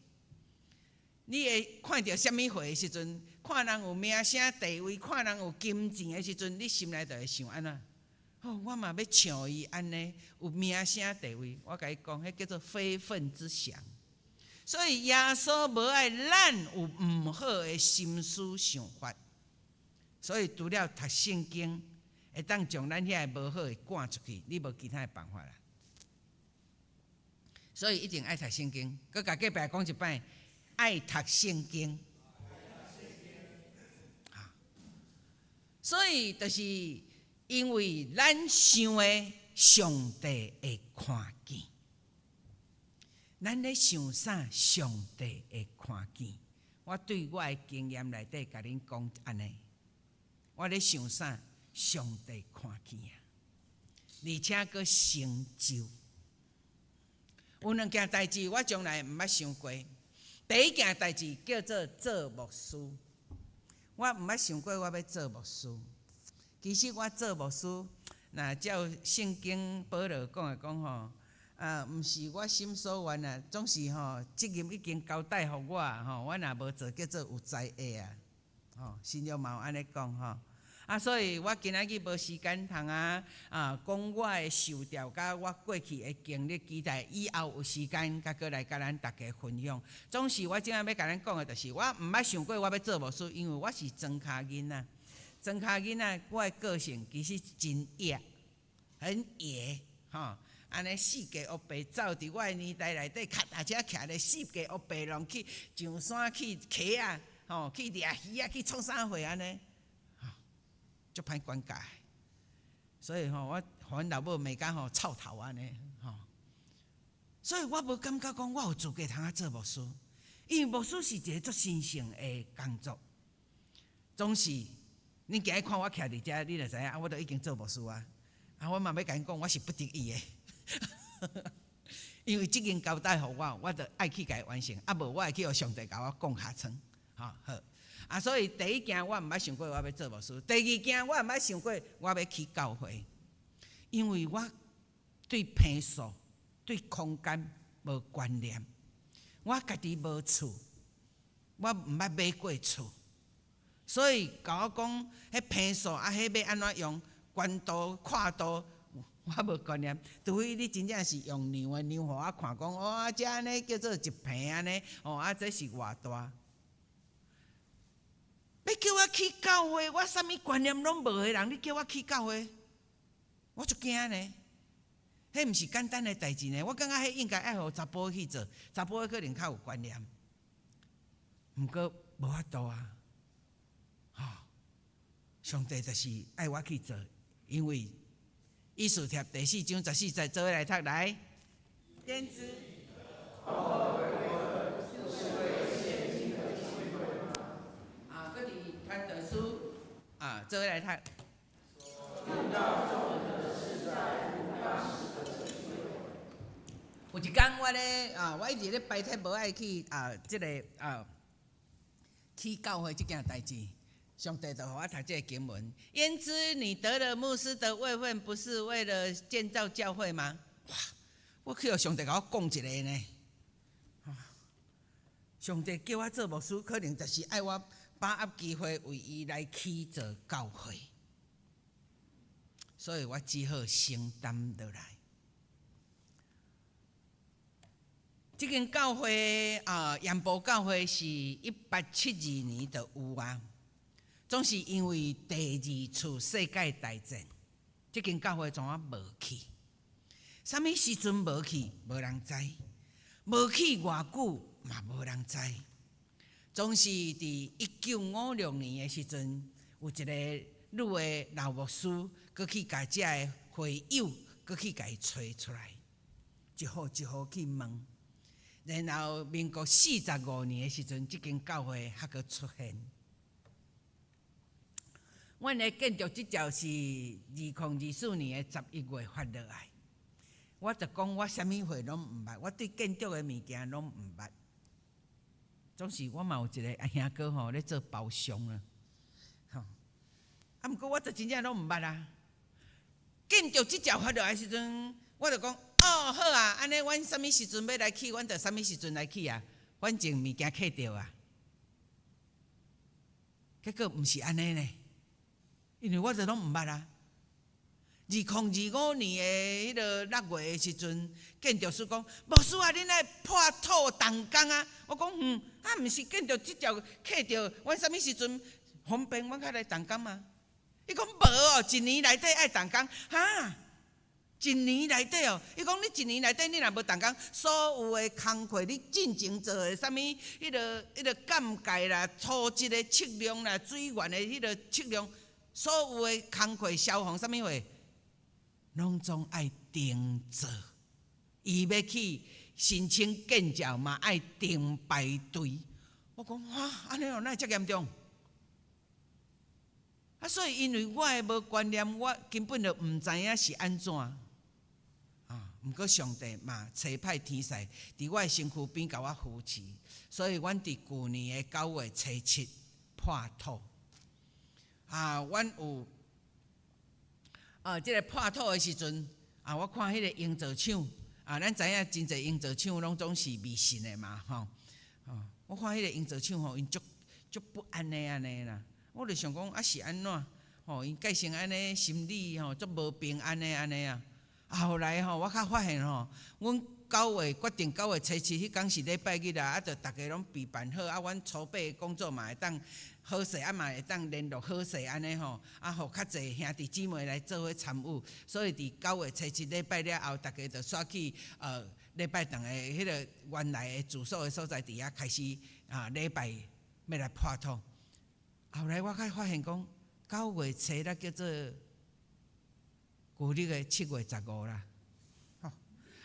D: 你會看著啥物貨的時陣，看人有名聲地位，看人有金錢的時陣，你心內就會想按怎？哦，我嘛欲像伊按呢，有名聲地位。我共你講，彼叫做非分之想。所以耶穌無愛咱有毋好的心思想法。所以除了讀聖經，會當將咱遐个無好的趕出去，你無其他的辦法啦。所以一定愛讀聖經。閣共隔壁講一擺，愛讀聖經。啊，所以就是因為咱想的，上帝會看見。咱咧想啥，上帝會看見。我對我的經驗內底，共恁講按呢。我咧想啥，上帝看見啊，而且閣成就。有兩件代誌，我從來毋捌想過。第一件代誌叫做做牧師，我毋捌想過我欲做牧師。其實我做牧師，若照聖經保羅講的講吼，啊，毋是我心所願啊，總是吼責任已經交代予我吼，我若無做，叫做有災厄啊。吼，新約嘛有按呢講吼。啊，所以我今仔日無時間通啊啊講我的受召佮我過去的經歷，期待以後有時間閣閣來共咱大家分享。總是我這下欲共咱講的，就是我毋捌想過我欲做牧師，因為我是莊跤囡仔。莊跤囡仔，我的個性其實真野，很野，吼。按呢四界烏白走，佇我的年代內底，跤踏車騎咧四界烏白攏去上山去溪仔，吼，去掠魚仔，去創啥貨按呢，足歹管教。所以吼，我予阮老母罵甲吼臭頭按呢，吼。所以我無感覺講我有資格通啊做牧師，因為牧師是一个足神聖的工作。總是恁今日看我徛佇遮，你就知影啊，我都已經做牧師啊。啊，我嘛欲共𪜶講，我是不得已的，因為責任交代予我，我就愛去共伊完成。啊，無我會去予上帝共我摃尻川，吼好。啊，所以第一件我毋捌想過我欲做牧師，第二件我毋捌想過我欲起教會，因為我對坪數、對空間無觀念，我家己無厝，我毋捌買過厝，所以共我講，彼坪數啊，彼欲按怎用，寬度、闊度，我無觀念。除非你真正是用量的量予我看，講哦，這按呢叫做一坪按呢，哦啊，這是偌大。欲叫我起教會，我啥物觀念攏無的人，你叫我起教會，我足驚呢。彼毋是簡單的代誌呢。我感覺彼應該愛予查埔去做，查埔可能較有觀念。毋過無法度啊，吼！上帝就是愛我去做，因為以斯帖第四章十四節做伙來讀來。點子。啊，閣佇傳道書啊，做伙來讀。有一工我咧啊，我一直咧排斥無愛去啊，這个啊，去教會這件代誌，上帝就予我讀這个經文。焉知你得了牧師的位分，不是為了建造教會嗎？哇！我去予上帝共我講一个呢。上帝叫我做牧師，可能就是愛我把握機會為伊來起造教會，所以我只好承擔落來。這間教會啊，鹽步教會是1872年就有啊，總是因為第二次世界大戰，這間教會怎啊無去？啥物時陣無去？無人知。無去偌久嘛無人知。總是佇1956年的時陣，有一个女的老牧師，閣去共遮的會友，閣去共伊揣出來，一戶一戶去問。然後民國45年的時陣，這間教會還閣出現。阮的建築執照是2024年的11月發落來。我就講我啥物貨攏毋捌，我對建築的物件攏毋捌。總是我嘛有一个阿兄哥吼咧做包商啊，吼。啊，毋過我就真正攏毋捌啊。建築執照發落來時陣，我就講，哦，好啊，按呢阮啥物時陣欲來起，阮就啥物時陣來起啊，反正物件客著啊。結果毋是按呢呢，因為我就攏毋捌啊。2025年的彼个6月的時陣，建築師講，牧師啊，恁愛破土動工啊！我講嗯，啊，毋是建築執照客著，阮啥物時陣方便，阮較來動工嘛？伊講無哦，一年內底愛動工，哈？一年內底哦，伊講你一年內底你若無動工，所有的工課你進前做的啥物，彼個鑑界啦、土質的測量啦、水源的彼個測量，所有的工課消防啥物貨，攏總愛重做。伊欲去申請建照嘛，愛重排隊。我講哈，按呢哦，哪會遮嚴重？啊，所以因為我的無觀念，我根本就毋知影是按怎。啊，毋過上帝嘛，差派天使佇我的身軀邊共我扶持，所以阮佇舊年的9月初7破土。啊，阮有啊，這个破土的時陣，啊，我看彼個營造廠，啊，咱知影真濟營造廠攏總是迷信的嘛，吼，啊，我看彼個營造廠吼，𪜶足足不安的按呢啦。我就想講啊是按怎？吼，𪜶蓋成按呢心理吼足無平安的按呢啊。啊，後來吼，我較發現吼，阮九月決定9月初7彼工是禮拜日啊，啊，就逐家攏備辦好，啊，阮籌備工作嘛會當好勢，啊嘛會當聯絡好勢按呢吼，啊，予較濟兄弟姊妹來做伙參與，所以佇九月初七禮拜了後，逐家就煞去禮拜堂的彼個原來的住所的所在佇遐開始啊禮拜欲來破土。後來我才發現講，九月初六叫做舊曆的7月15啦。吼，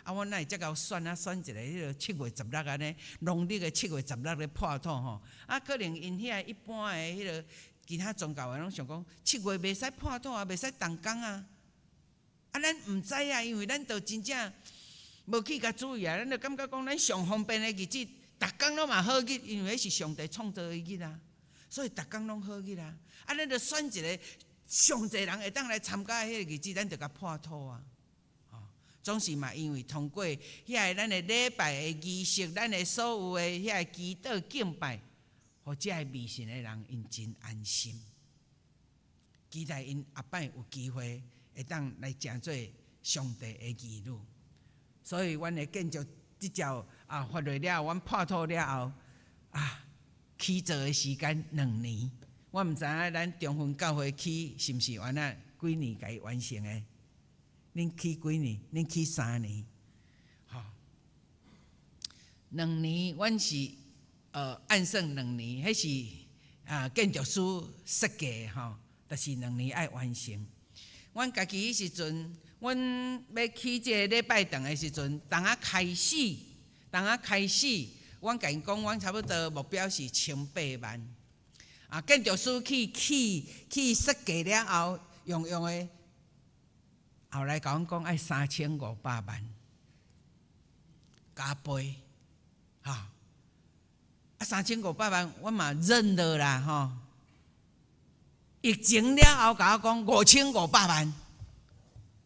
D: 啊，阮哪會遮𠢕選啊？選一个彼个七月十六按呢，農曆的七月十六咧破土吼。啊，可能𪜶遐一般的彼个其他宗教的攏想講，七月袂使破土啊，袂使動工啊。啊，咱毋知啊，因為咱都真正無去共注意啊，咱就感覺講咱上方便的日子，逐工攏嘛好日，因為彼是上帝創造的日啊。所以逐工攏好日啊！啊，咱就選一个上濟人會當來參加彼个日子，咱就共破土啊！吼，總是嘛，因為通過遐个咱的禮拜的儀式，咱的所有的遐个祈禱敬拜，予遮个迷信的人𪜶真安心，期待𪜶後擺有機會會當來成做上帝的兒女。所以，阮的建築執照啊發落了後，阮破土了後啊。起造的時間2年，我毋知影咱中分教會起是毋是按呢幾年共伊完成的？恁起幾年？恁起3年，吼，兩年，阮是按算兩年，彼是啊建築師設計吼，但是兩年愛完成。阮家己彼時陣，阮欲起這个禮拜堂的時陣，當仔開始，當仔開始。阮共𪜶講，阮差不多目標是千八萬。啊，建築師去起去設計了後，用用的，後來共阮講愛3500萬，加倍，哈！啊，三千五百萬，我嘛認了啦，吼。疫情了後，共我講5500萬，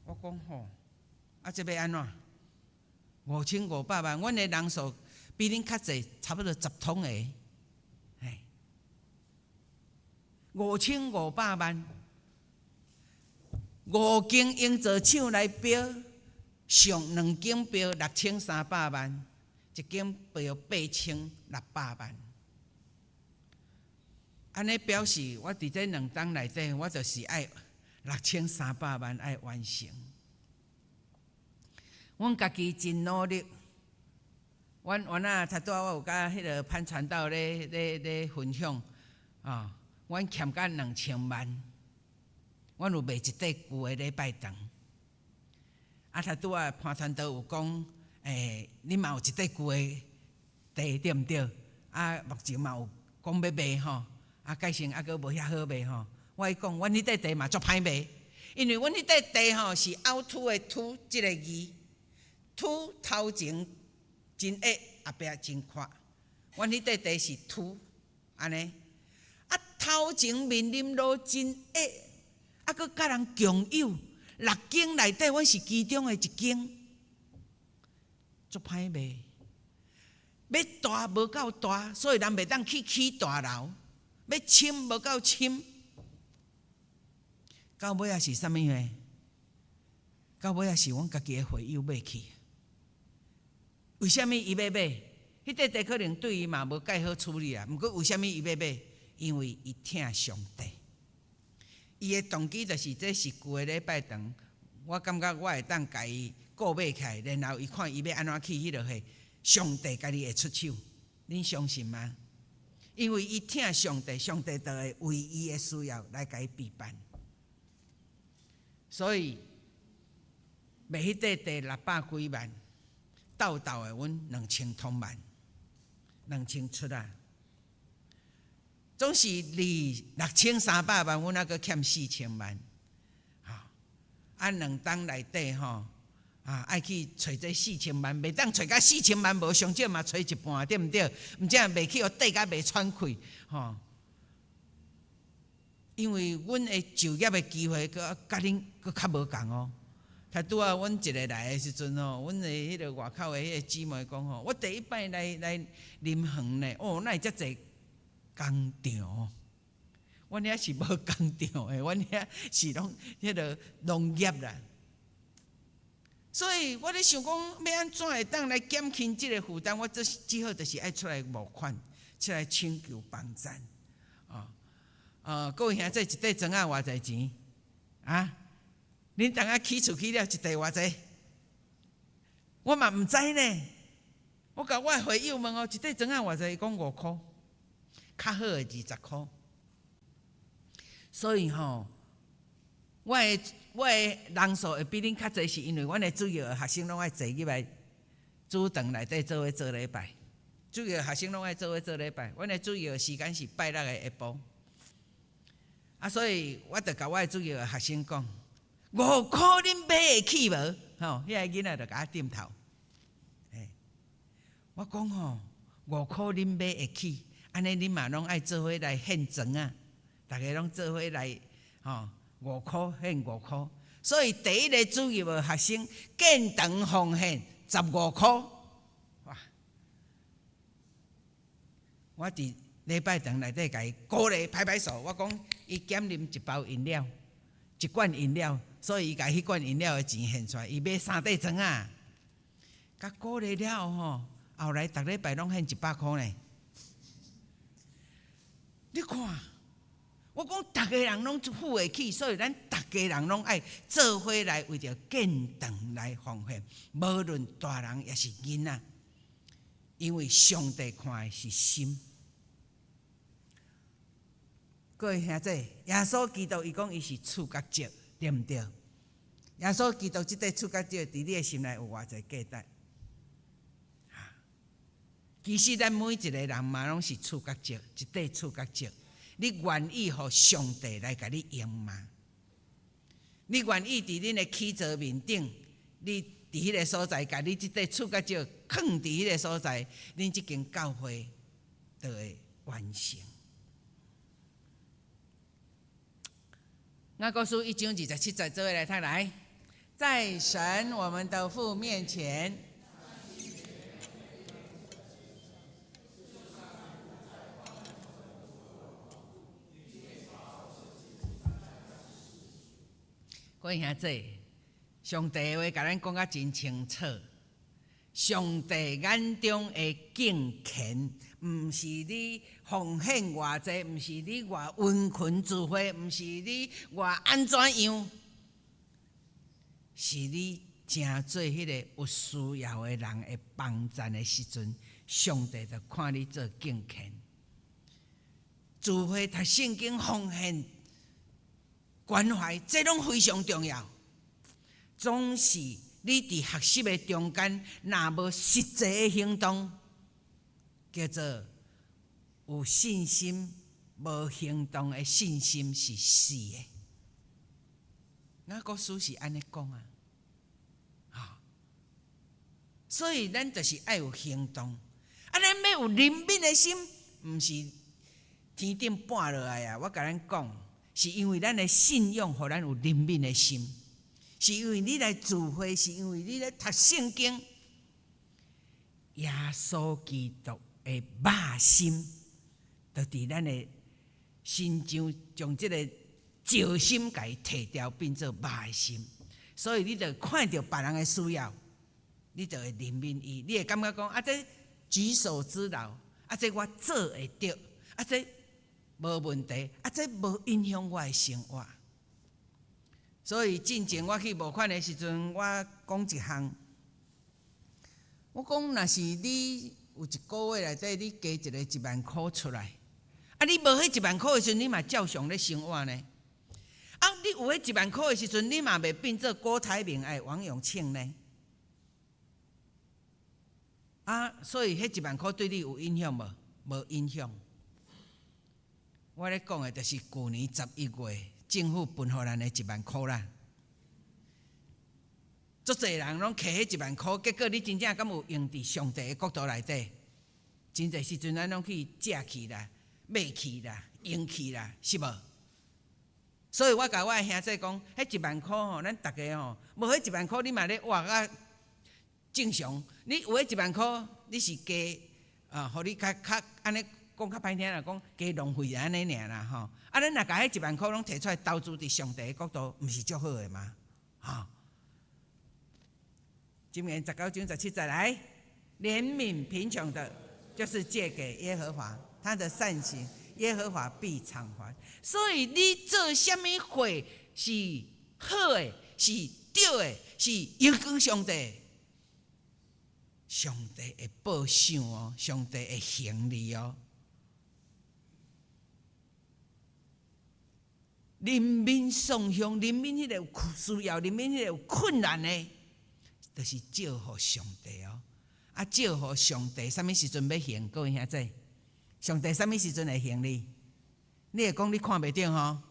D: 我講吼，啊，這欲按怎？五千五百萬，阮的人數比恁較濟，差不多10桶個，嘿，五千五百萬，五間營造廠來標，上兩間標6300萬，一間標8600萬。按呢表示，我佇這兩冬內底，我就是愛六千三百萬愛完成。阮家己真努力。阮原來頭拄仔我有佮彼个潘傳道咧分享啊，阮欠甲2000萬，阮有賣一塊舊的禮拜堂。啊，頭拄仔潘傳道有講，欸，恁嘛有一塊舊的地對毋對？啊，目前嘛有講欲賣吼，啊，價錢猶閣無遐好賣吼。我伊講，阮彼塊地嘛足歹賣，因為阮彼塊地吼是凹凸的凸這个字，凸頭前真狹，後壁真闊。阮彼塊地是凸，按呢，啊頭前面臨路真狹，啊閣佮人共有，六間內底，阮是其中的一間。足歹賣，欲大無夠大，所以人袂當去起大樓；欲深無夠深，到尾仔是啥物呢？到尾仔是阮家己的會友買去。為啥物伊欲買？彼塊地可能對伊嘛無蓋好處理啊。毋過為啥物伊欲買？因為伊疼上帝。伊的動機就是，這是舊的禮拜堂，我感覺我會當共伊購買起來，然後伊看伊欲按怎去彼落去，上帝家己會出手，恁相信嗎？因為伊疼上帝，上帝就會為伊的需要來共伊備辦。所以賣彼塊地六百幾萬，鬥鬥的阮兩千通萬，兩千出啊。總是離6300萬，阮猶閣欠4000萬，吼！啊，兩冬內底吼，啊，愛去揣這四千萬，袂當揣到四千萬無，上少嘛揣一半，對毋對？毋才袂去予綴甲袂喘氣，吼！因為阮的就業的機會，閣佮恁閣較無仝哦。頭拄仔阮一个來的時陣吼，阮的彼个外口的彼个姊妹講吼，我第一擺來來林園呢，哦，哪會遮濟工廠？阮遐是無工廠的，阮遐是攏彼个農業啦。所以我咧想講，欲按怎會當來減輕這个負擔？我這只好就是愛出來募款，出來請求幫贊。啊，各位兄弟，一塊磚仔偌濟錢？啊？恁當下起厝起了一塊偌濟？我嘛毋知呢。我共我的會友問哦，一塊磚仔偌濟？伊講五箍，較好的20箍。所以吼，我的人數會比恁較濟，是因為阮的主要學生攏愛坐入來主堂內底做伙做禮拜。主要學生攏愛做伙做禮拜，阮的主要時間是拜六的下晡。啊，所以我就共我的主要學生講，五箍恁買會起無？吼，彼个囡仔就共我點頭。欸，我講吼，五箍恁買會起，按呢恁嘛攏愛做伙來獻磚仔，逐家攏做伙來，吼，五箍獻五箍。所以第一个主日的學生建堂奉獻15箍，哇！我佇禮拜堂內底共伊鼓勵拍拍手，我講伊減啉一包飲料，一罐飲料，所以伊共彼罐飲料的錢獻出來，伊買三塊磚仔，共鼓勵了後吼，後來逐禮拜攏獻100箍呢。你看，我講逐个人攏付會起，所以咱逐家人攏愛做伙來為著建堂來奉獻，無論大人抑是囡仔，因為上帝看的是心。各位兄弟，耶穌基督伊講伊是厝角石，對毋對？耶穌基督這塊厝角石，佇你的心內有偌濟價值？其實咱每一個人嘛攏是厝角石，一塊厝角石。你願意予上帝來共你用嗎？你願意佇恁的起座面頂，你佇彼个所在，共你這塊厝角石囥佇彼个所在，恁這間教會就會完成。雅各書一章27節，做伙來讀來，在神我們的父面前。各位兄弟，上帝的話共咱講甲真清楚。上帝眼中的敬虔，毋是你奉獻偌濟，毋是你偌殷勤聚會，毋是你偌按怎樣，是你成做彼个有需要的人的幫贊的時陣，上帝就看你做敬虔。聚會讀聖經奉獻。關懷，這攏非常重要。總是你佇學習的中間，若無實際的行動，叫做有信心無行動的信心是死的。雅各書是按呢講啊，所以咱就是愛有行動。啊，咱欲有憐憫的心，毋是天頂跋落來啊！我共咱講。是因為咱的信仰，予咱有憐憫的心；是因為你來聚會，是因為你咧讀聖經，耶穌基督的肉心，就佇咱的身上將這個石心共伊提掉，變做肉的心。所以你就看著別人的需要，你就會憐憫伊，你會感覺講啊，這舉手之勞，啊，這我做會著，啊，這無問題，啊，這無影響我的生活。所以進前我去募款的時陣，我講一項，我講若是你有一個月內底你加一個一萬箍出來，啊，你無彼一萬箍的時陣，你嘛照常咧生活呢？啊，你有彼一萬箍的時陣，你嘛袂變做郭台銘抑王永慶呢？啊，所以彼一萬箍對你有影響無？無影響。我咧講的就是舊年11月政府分予咱的一萬箍啦。足濟人攏摕彼一萬箍，結果你真正敢有用佇上帝的國度內底？真濟時陣咱攏去食去啦、買去啦、用去啦，是無？所以我共我的兄弟講，彼一萬箍吼，咱逐家吼，無彼一萬箍，你嘛咧活啊正常。你有彼一萬箍，你是加啊，予你較較按呢講較歹聽啦，講加浪費按呢爾啦吼。啊，咱若共彼一萬箍攏提出來投資佇上帝的國度，毋是足好的嗎？吼。箴言19章17節來，憐憫貧窮的，就是借給耶和華，他的善行，耶和華必償還。所以你做啥物貨是好的，是對的，是榮光上帝，上帝會報賞哦，上帝會還你哦。憐憫送向，憐憫彼個有需要，憐憫彼個有困難的，就是借予上帝哦。啊，借予上帝，啥物時陣欲還？各位兄弟，上帝啥物時陣會還你？你會講你看袂著吼？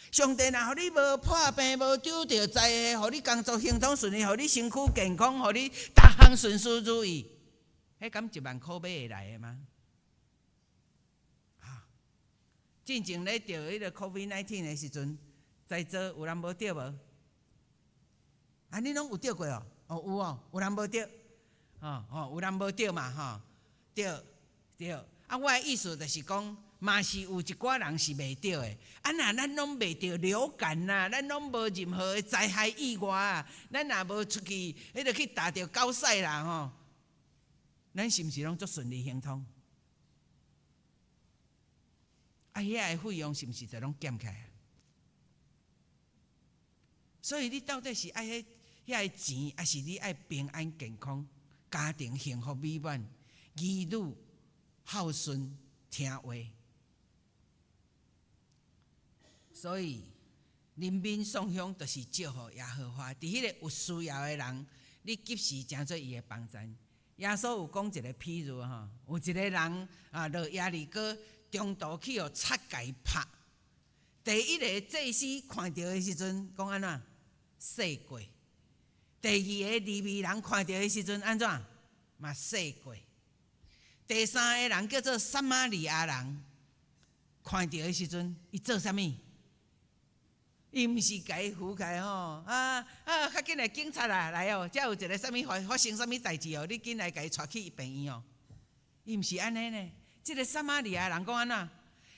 D: 上帝若予你無破病、無拄著災禍，予你工作亨通順利，予你身軀健康，予你逐項順遂如意，彼敢一萬箍買會來的嗎？哈！進前咧著彼個 COVID-19 的時陣，在座有人無著無？啊，你攏有著過哦？哦，有哦，有人無著？哦哦，有人無著嘛？吼，對對。啊，我的意思就是講，嘛是有一寡人是袂著的。啊，若咱攏袂著流感啊，咱攏無任何的災害意外啊，咱若無出去，彼個去踏著狗屎啦吼，咱是毋是攏足順利亨通？啊，遐个費用是毋是就攏減起來啊？所以你到底是愛彼遐个錢，抑是你愛平安健康、家庭幸福美滿、兒女孝順聽話？所以憐憫送享就是借予耶和華，佇彼個有需要的人，你及時成做伊的幫贊。耶穌有講一個譬喻吼，有一個人啊，落耶利哥中途去予賊共伊拍。第一个祭司看著的時陣，講按怎？赦過。第二个利未人看著的時陣，按怎？嘛赦過。第三个人叫做撒瑪利亞人，看著的時陣，伊做啥物？伊毋是共伊扶起來吼，啊啊！較緊來警察啊來哦，遮有一个啥物發發生啥物代誌哦，你緊來共伊帶去病院哦。伊毋是按呢呢，這个撒瑪利亞人講按怎？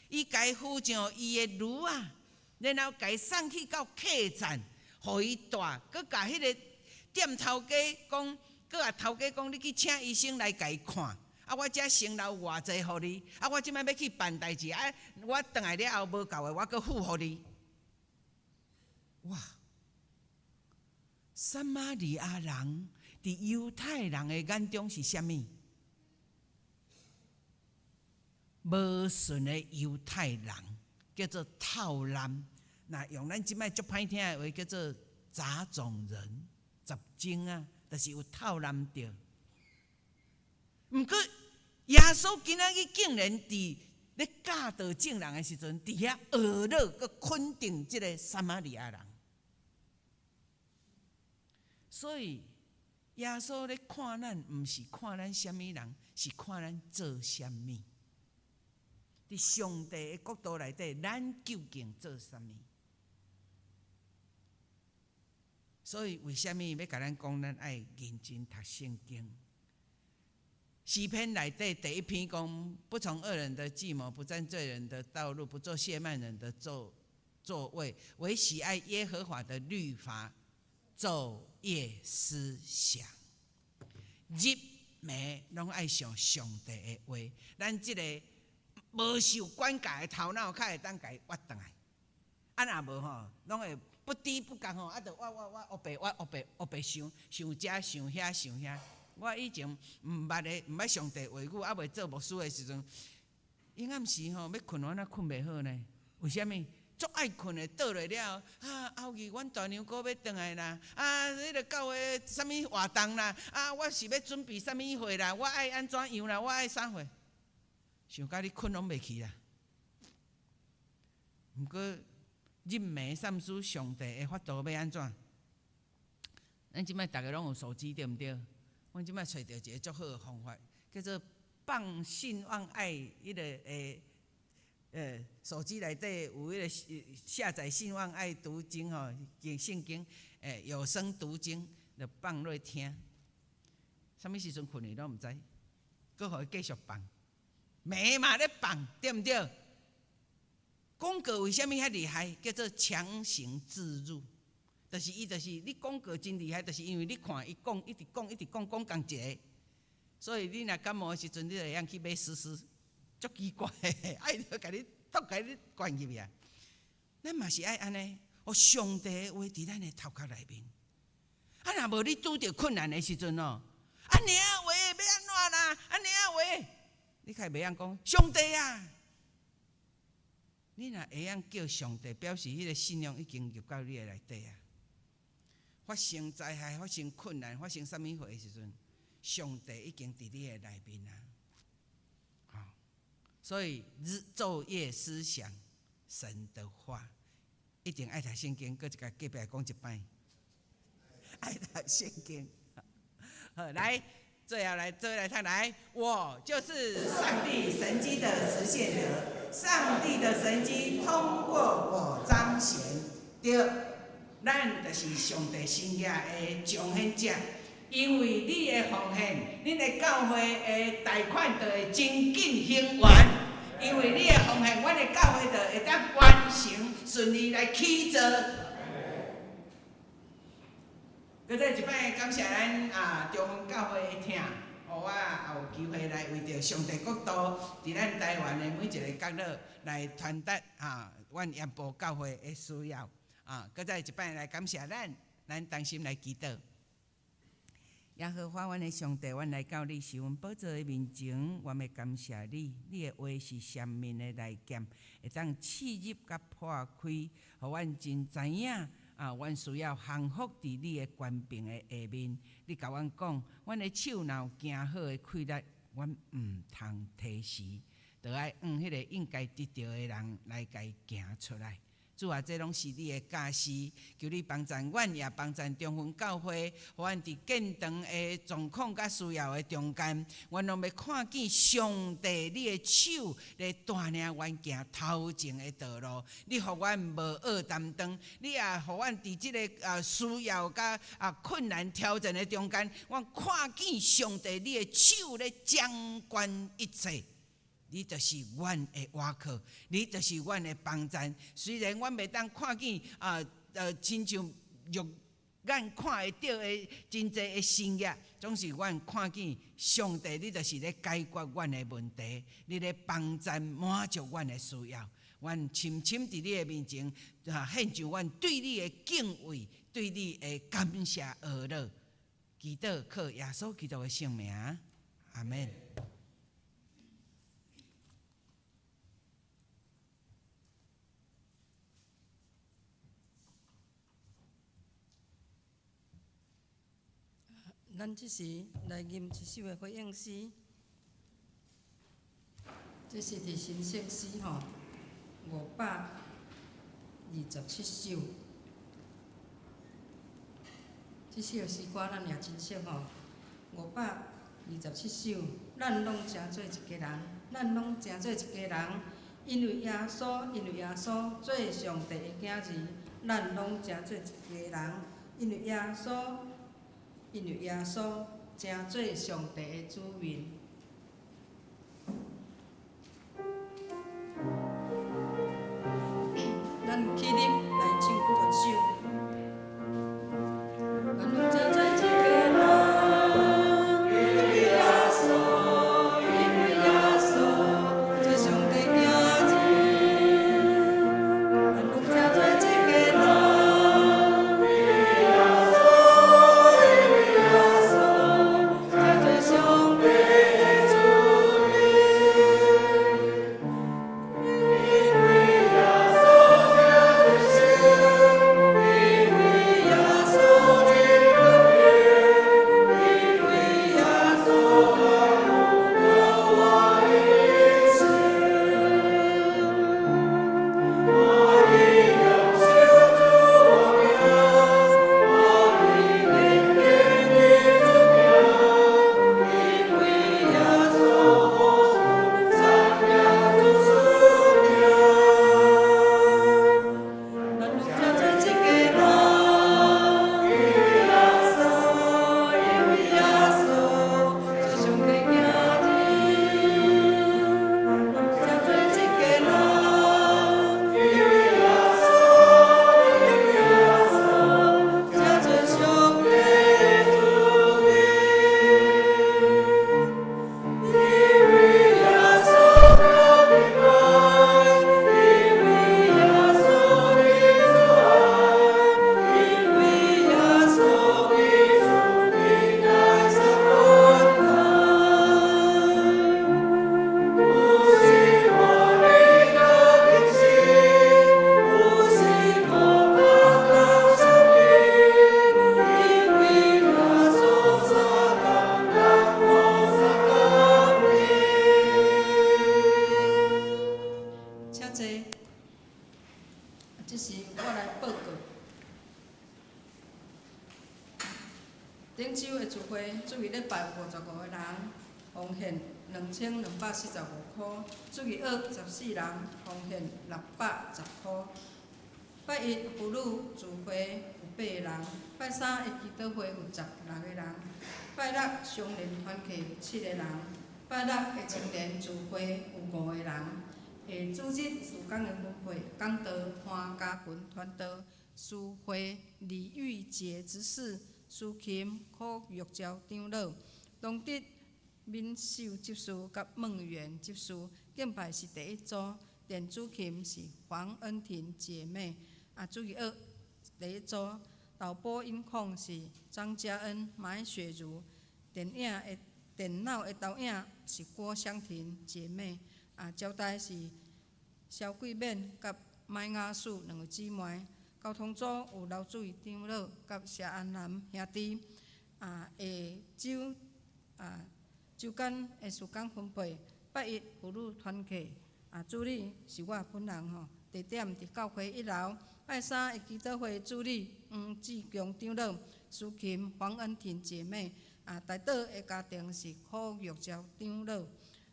D: 伊共伊扶上伊的驢仔，然後共伊送去到客棧，予伊蹛，閣共彼个店頭家講，閣共頭家講，你去請醫生來共伊看。啊，我遮先留偌濟予你，啊，我這擺欲去辦代誌，啊，我轉來了後無夠的，我閣付予你。哇！撒瑪利亞人佇猶太人的眼中是啥物？無純的猶太人，叫做透濫。若用咱這擺足歹聽的話，叫做雜種人、雜種啊，就是有透濫著。毋過耶穌今仔日竟然佇咧教導眾人的時陣，佇遐呵咾閣肯定這个撒瑪利亞人。所以耶穌咧看咱，毋是看咱啥物人，是看咱做啥物。佇上帝的國度內底，咱究竟做啥物？所以為啥物欲共咱講，咱愛認真讀聖經？詩篇內底第一篇講，不從惡人的計謀，不站罪人的道路，不坐褻慢人的座位，惟喜愛耶和華的律法，晝夜思想。日暝攏愛想上帝的話，咱這個無受管教的頭腦，較會當共伊挖轉來。啊，若無吼，攏會不知不覺吼，啊，就挖挖挖，烏白挖烏白烏白想，想這想遐想遐。我以前毋捌上帝話語，猶未做牧師的時陣，伊暗時吼欲睏，我哪睏袂好呢？為啥物？足愛睏的，倒落了後，啊，後日阮大娘閣欲轉來啦，啊，彼个教會啥物活動啦，啊，我是欲準備啥物貨啦，我愛按怎樣啦，我愛啥貨，想甲你睏攏袂去啦。毋過日暝三思上帝的法度欲按怎？咱這擺逐个攏有手機對毋對？阮這擺揣著一个足好的方法，叫做放信望愛彼个手機內底有彼个下載信望愛讀經吼，經聖經有聲讀經，就放落聽。啥物時陣睏去攏毋知，閣予伊繼續放，暝嘛咧放，對毋對？廣告為啥物遐厲害？叫做強行置入。就是伊，就是你廣告真厲害，就是因為你看伊講，一直講，一直講，講仝一個，所以你若感冒的時陣，你就會用去買絲絲，足奇怪的，愛著共你毒共你灌入去啊！咱嘛是愛按呢，予上帝的話佇咱的頭殼內面。啊，若無你拄著困難的時陣哦，按呢啊話欲按怎啦？按呢啊話，你較袂曉講上帝啊！你若會曉叫上帝，表示彼个信仰已經入到你的內底啊。發生災害、發生困難、發生啥物貨的時陣，上帝已經佇你的內面啊！所以日晝夜思想神的話，一定愛讀聖經。閣一共隔壁講一擺，愛讀聖經。好，來，最後來，做伙來讀來，我就是上帝神蹟的實現者，上帝的神蹟通過我彰顯。對。咱就是上帝神蹟的彰顯者，因為你的奉獻，恁的教會的貸款就會真緊還完。因為你的奉獻，阮的教會就會當完成順利來起造。閣再一擺感謝咱啊中興教會的疼，予我也有機會來為著上帝國度，佇咱台灣的每一个角落來傳達啊，阮鹽埔教會的需要。啊，閣再一擺來感謝咱，咱同心來祈禱。耶和華，阮的上帝，阮來到你施恩寶座的面前，阮欲感謝你。你的話是鮮明的利劍，會當刺入佮破開，予阮真知影啊，阮需要降服佇你的權柄的下面。你共阮講，阮的手若有行好的氣力，阮毋通推辭，著愛向彼个應該得著的人來共伊行出來。主啊，這攏是你的教示，求你幫贊阮，也幫贊中興教會，予阮佇建堂的狀況佮需要的中間，阮攏欲看見上帝你的手咧帶領阮行頭前的道路。你予阮無惡擔當，你也予阮佇這个需要佮困難挑戰的中間，阮看見上帝你的手咧掌管一切。你就是阮的依靠，你就是阮的幫贊。雖然阮袂當看見啊，親像肉眼看會著的真濟的神蹟，總是阮看見上帝，你就是咧解決阮的問題，你咧幫贊滿足阮的需要。阮深深佇你的面前啊，獻上阮對你的敬畏，對你的感謝呵咾。祈禱靠耶穌基督的聖名，阿門。
A: 咱這時來吟一首的回應詩，這是佇神聖詩吼527首。這首詩歌咱也真熟吼，527首，咱攏成做一家人，咱攏成做一家人，因為耶穌，因為耶穌做上帝的囝兒，咱攏成做一家人，因為耶穌。因為耶穌成做上帝的子民。頂週的聚會，主日禮拜有55個人，奉獻2245箍；主日學14人，奉獻610箍。拜一婦女聚會有八個人，拜三的祈禱會有16個人，拜六雙連團契七個人，拜六的青年聚會有五個人。下主日事工的分配，講道潘家群傳道，司會李玉潔執事，司琴柯玉嬌長老，當日敏秀執事佮孟元執事，敬拜是第一組，電子琴是黃恩婷姐妹。啊，主日學第一組，導播音控是張嘉恩、馬雪如，電影的電腦的導演是郭香婷姐妹。啊，招待是蕭桂勉佮麥雅素兩位姊妹。交通組有劉主義長老佮謝安南兄弟。啊，下晝啊，週間的時間分配，拜一婦女團契，啊，主理是我本人吼。地點佇教會一樓。拜三的祈禱會主理黃志強長老，司琴黃恩婷姐妹。啊，代禱的家庭是柯玉嬌長老。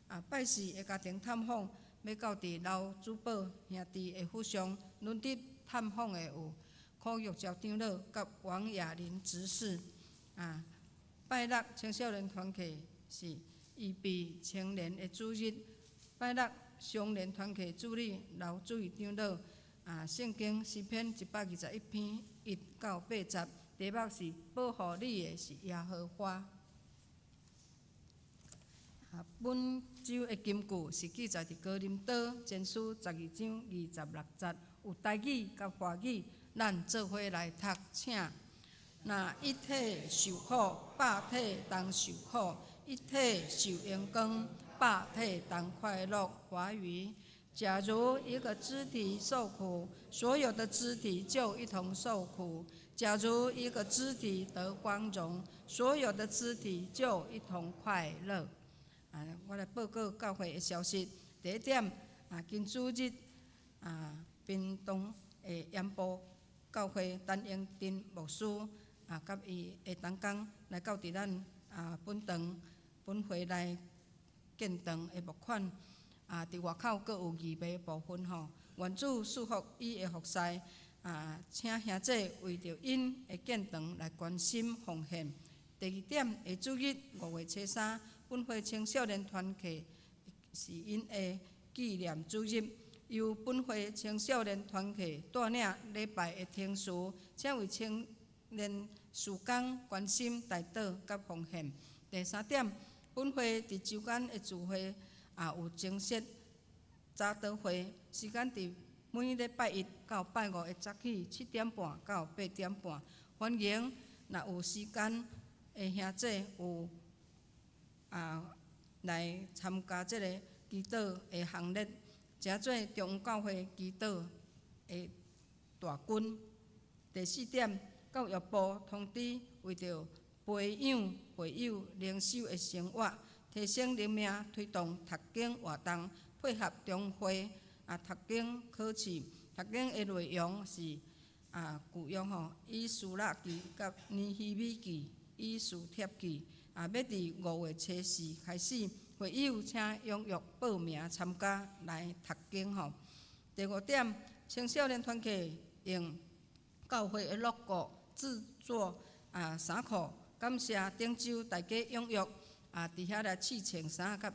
A: 啊，拜四的家庭探訪，欲到佇劉主保兄弟的府上，輪值探訪的有柯玉嬌長老佮王雅玲執事。啊，拜六青少年團契是預備青年的主日。拜六雙連團契主理劉主義長老。啊，聖經詩篇121篇1到8節，題目是保護你的是耶和華。啊，本週的金句是記載佇哥林多前書12章26節，有台語佮華語，咱做伙來讀，請。若一體受苦，百體同受苦；一體受榮光，百體同快樂。華語。假如一個肢體受苦，所有的肢體就一同受苦；假如一個肢體得光榮，所有的肢體就一同快樂。啊，我來報告教會的消息。第一點，啊，今主日啊，屏東的鹽埔教會陳英珍牧師啊，佮伊的同工來到佇咱啊本堂本會來建堂的募款。啊，佇外口閣有義賣部分吼，願主賜福伊的服侍。啊，請兄弟為著𪜶的建堂來關心奉獻。第二點，下主日5月初3，本會青少年團契是𪜶的紀念主日，由本會青少年團契帶領禮拜的程序，請為青年事工關心、代禱佮奉獻。第三點，本會佇週間的聚會也有增設早禱會，時間佇每禮拜一到拜五的早起7點半到8點半，歡迎若有時間的兄弟有啊來參加這个祈禱的行列，成做中央教會祈禱的大軍。第四點，教育部通知，為著培養會友靈修的生活，提升靈命，推動讀經活動，配合中會啊讀經考試，讀經的內容是啊舊約吼，以斯拉記佮尼希米記、以斯帖記啊，欲佇5月初4開始，會友請踴躍報名參加來讀經吼。第五點，青少年團契用教會的 logo 製作啊衫褲，感謝頂週大家踴躍啊，佇遐來試穿衫佮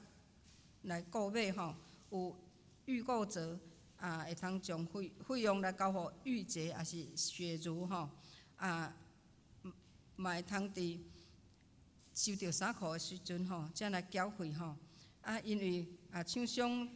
A: 來購買吼，有預購者啊，會通將費用來交予玉潔抑是雪如吼啊，嘛會通佇收著衫褲的時陣吼，才來繳費吼。啊，因為啊，廠商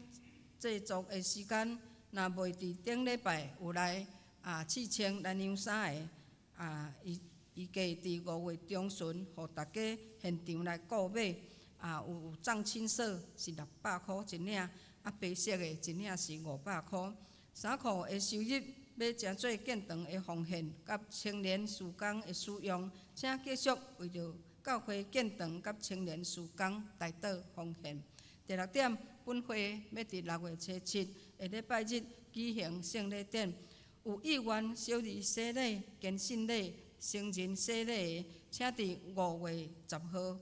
A: 製作的時間，若袂佇頂禮拜有來啊試穿來量衫的啊，預預計佇5月中旬，予大家現場來購買。啊，有藏青色是600箍一領，啊白色的一領是500箍。衫褲的收入欲成做建堂的奉獻，佮青年事工的使用，請繼續為著教會建堂佮青年事工代禱奉獻。第六點，本會欲佇6月初7下禮拜日舉行聖禮典，有意願小兒洗禮、堅信禮、成人洗禮的，請佇5月10號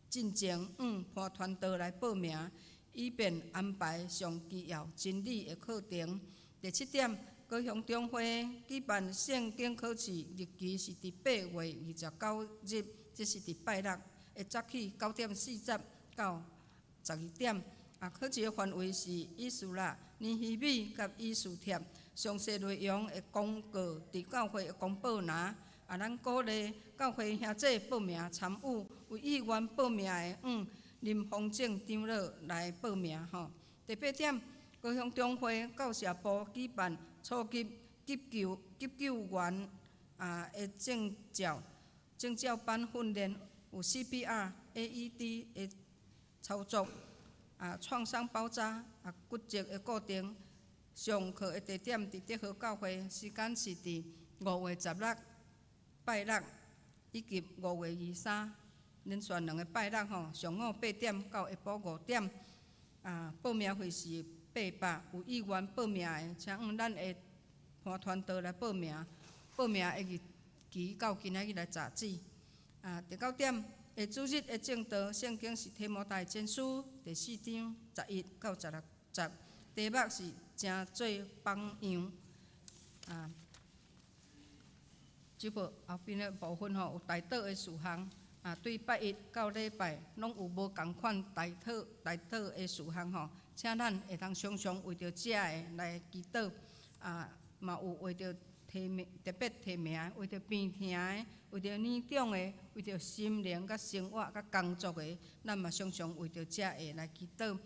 A: 進前，向潘傳道來報名，以便安排上需要真理的課程。第七點，高雄中會舉辦聖經考試，日期是佇8月29日，這是佇拜六的早起9點40到12點。啊，考試的範圍是以斯拉、尼希米佮以斯帖。詳細內容會公告佇教會的公報欄。啊，咱鼓勵教會兄弟報名參與，有意願報名的，向林方正長老來報名吼。第八點，高雄中會教社部舉辦初級急救員的證照班訓練，有 CPR、AED 的操作，創傷包紮、骨折的固定。上課的地點佇德和教會，時間是佇5月16拜六以及5月23，連續兩个拜六吼，上午8點到下晡5點。報名費是800，有意願報名的，請向咱的潘傳道來報名。報名的日期到今仔日來截止。第九點，下主日的證道，聖經是提摩太前書第四章11到16節，題目是成做榜樣。這部後邊的部分吼，有代禱的事項。對拜一到禮拜攏有無仝款代禱的事項吼，請咱會當常常為著這个來祈禱。嘛有為著提名特別提名，為著病疼的，為著年長的，為著心靈佮生活佮工作的，咱嘛常常為著這个來祈禱。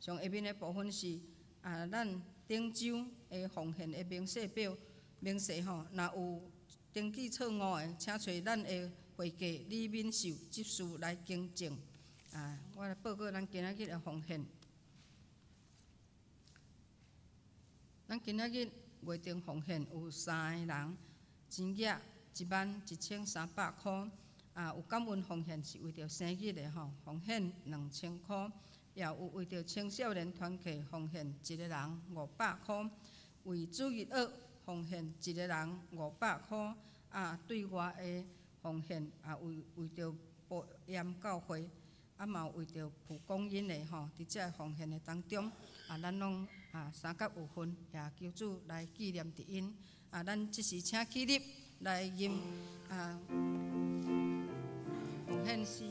A: 上下面的部分是咱頂週的奉獻的明細表，明細吼，若有登記錯誤的，請揣咱的會計李敏秀執事來更正。我來報告咱今仔日的奉獻。咱今仔日月定奉獻有三个人，金額11,300箍。有感恩奉獻是為著生日的吼，奉獻2000箍。也有為著青少年團契奉獻一个人500箍，為主日學奉獻一个人500箍。對外的奉獻也為著保鹽教會，嘛有為著蒲公英的吼，佇這个奉獻的當中，咱攏三角有份，也求主來紀念佇𪜶。咱這時請起立來吟奉獻詩。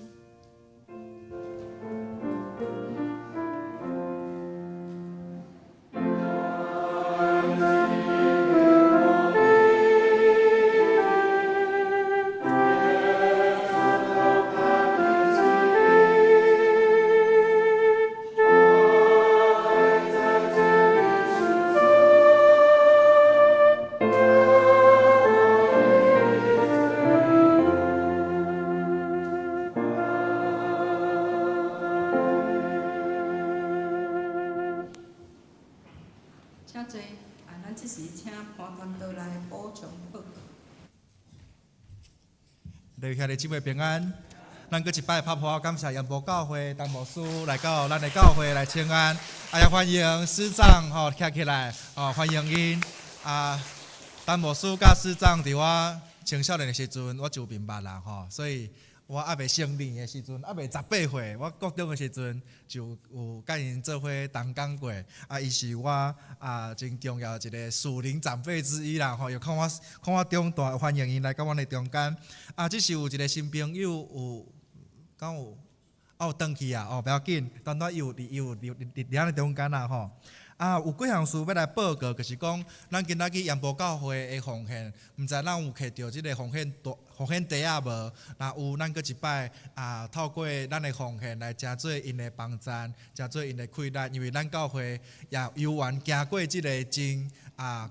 A: 請坐，咱這時請潘傳道來補充報告。
F: 各位兄弟姊妹平安，咱閣一擺拍破，感謝鹽步教會陳牧師來到咱的教會來請安，也歡迎師長吼徛起來，吼歡迎𪜶。陳牧師佮師長佇我青少年的時陣，我就明白啦吼，所以我猶未成年的時陣，猶未18歲，我國中的時陣就有佮𪜶做伙同工過。伊是我真重要一个屬靈長輩之一啦吼，又看我長大，歡迎𪜶來到阮的中間。這是有一個新朋友有，敢有？哦，轉去啊！哦，不要緊，等下伊有佇伊有佇佇佇咱的中間啦吼。有幾項事欲來報告，就是講，咱今仔日鹽步教會的奉獻，毋知咱有摕著這个奉獻袋、奉獻袋仔無？若有，咱閣一擺透過咱的奉獻來成做𪜶的幫贊，成做𪜶的氣力，因為咱教會也猶原行過這个真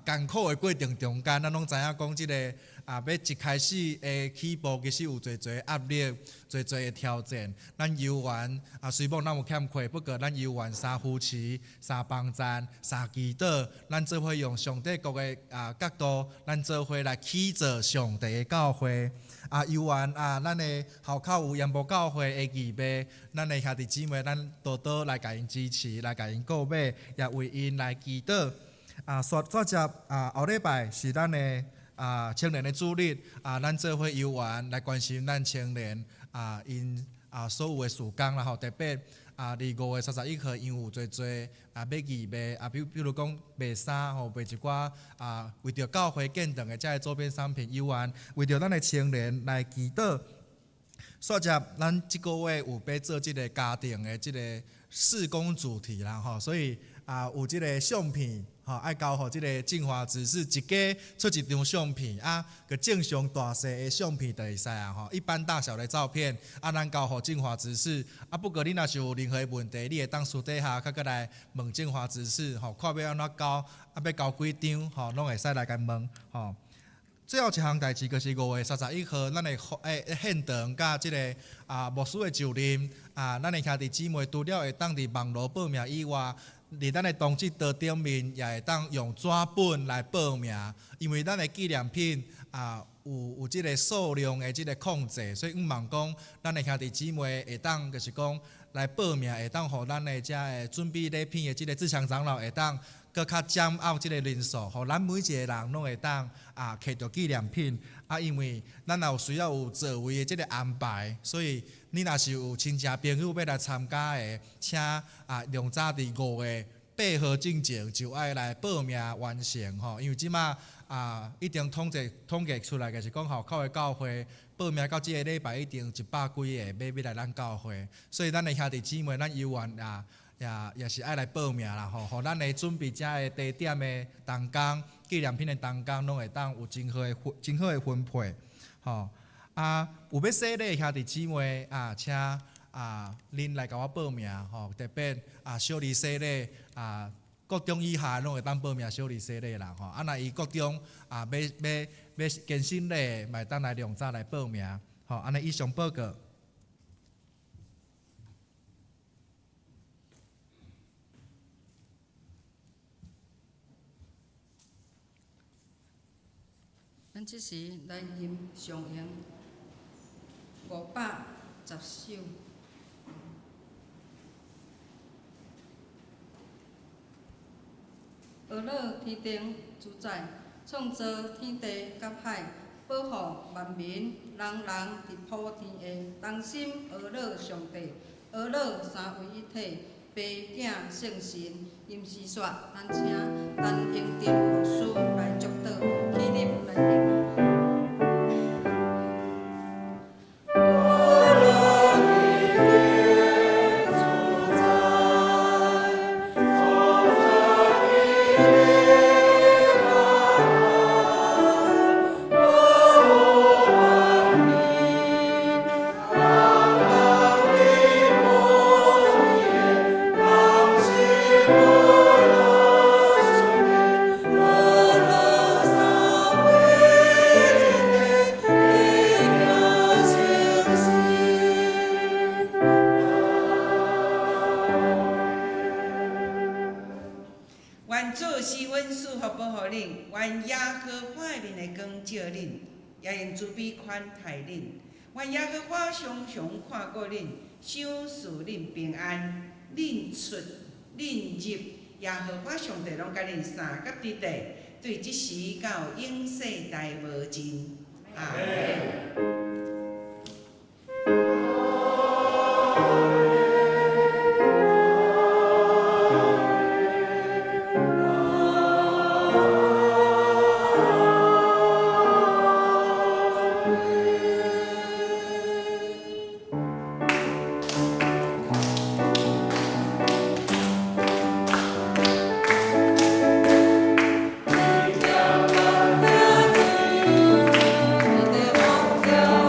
F: 艱苦的過程中間，咱攏知影講這个欲一開始的起步，其實有濟濟壓力，濟濟的挑戰。咱猶原雖罔咱有欠缺，不過咱猶原三扶持、三幫贊、三祈禱，咱做伙用上帝國的角度，咱做伙來起造上帝的教會。猶原咱的校口有鹽步教會的義賣，咱的兄弟姊妹，咱多多來共𪜶支持，來共𪜶購買，也為𪜶來祈禱。煞接後禮拜是咱的啊青年的主日啊，咱做伙游玩來關心咱青年啊，𪜶啊所有的事工啦吼，特別啊，佇5月31號，因有濟濟啊欲義賣啊，比如講賣衫吼，賣一寡啊為著教會建堂的這个周邊商品，猶原為著咱的青年來祈禱。煞接咱這個月有欲做這个家庭的這个事工主題啦吼，所以啊有這个相片吼，愛交予這个進華執事一家出一張相片啊，閣正常大細的相片就會使啊吼，一般大小的照片啊，咱交予進華執事啊。不過你若是有任何的問題，你會當私底下閣閣來問進華執事吼，看欲按怎交，啊欲交幾張吼，攏會使來共問吼。最後一項代誌，就是5月31號，咱的現場佮這个啊牧師的就任啊，咱的兄弟姊妹除了會當佇網路報名以外，佇咱的當節桌頂面也會當用紙本來報名，因為咱的紀念品啊有這个數量的這个控制，所以向望講咱的兄弟姊妹會當就是講來報名，會當予咱的這个準備禮品的這个志強長老會當閣較掌握這个人數，予咱每一個人攏會當啊摕著紀念品。啊，因為咱也有需要有座位的這个安排，所以你若是有親戚朋友欲來參加的，請啊量早佇5月8號進前就愛來報名完成吼，因為這馬啊已經統計出來，就是講吼，較會教會報名到這个禮拜已經100幾个欲來咱教會，所以咱的兄弟姊妹，咱猶原啊也是愛來報名啦吼，予咱的準備這个地點的同工、紀念品的同工，攏會當有真好的分配吼。啊，有欲洗禮的兄弟姊妹啊，請啊恁來共我報名吼，特別啊小兒洗禮啊，國中以下攏會當報名小兒洗禮啦吼。啊，若伊國中啊欲欲欲堅身禮，嘛會當來量早來報名吼。按呢以上報告。
A: 咱這時來吟上詠510首。阿樂天頂主宰，創造天地佮海，保護萬民，人人佇普天下同心阿樂上帝，阿樂三位一體，父子聖神。吟詩煞，咱請陳英珍牧師來祝禱，起立來吟。
D: 願主施恩賜福保護恁，願耶和華的面會光照恁，也用慈悲寬待恁。願耶和華常常看顧恁，賞賜恁平安。恁出恁入，耶和華上帝攏佮恁相佮佇地，對這時到永世代無盡。阿們。
A: 天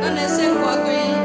A: 咱的聖歌隊。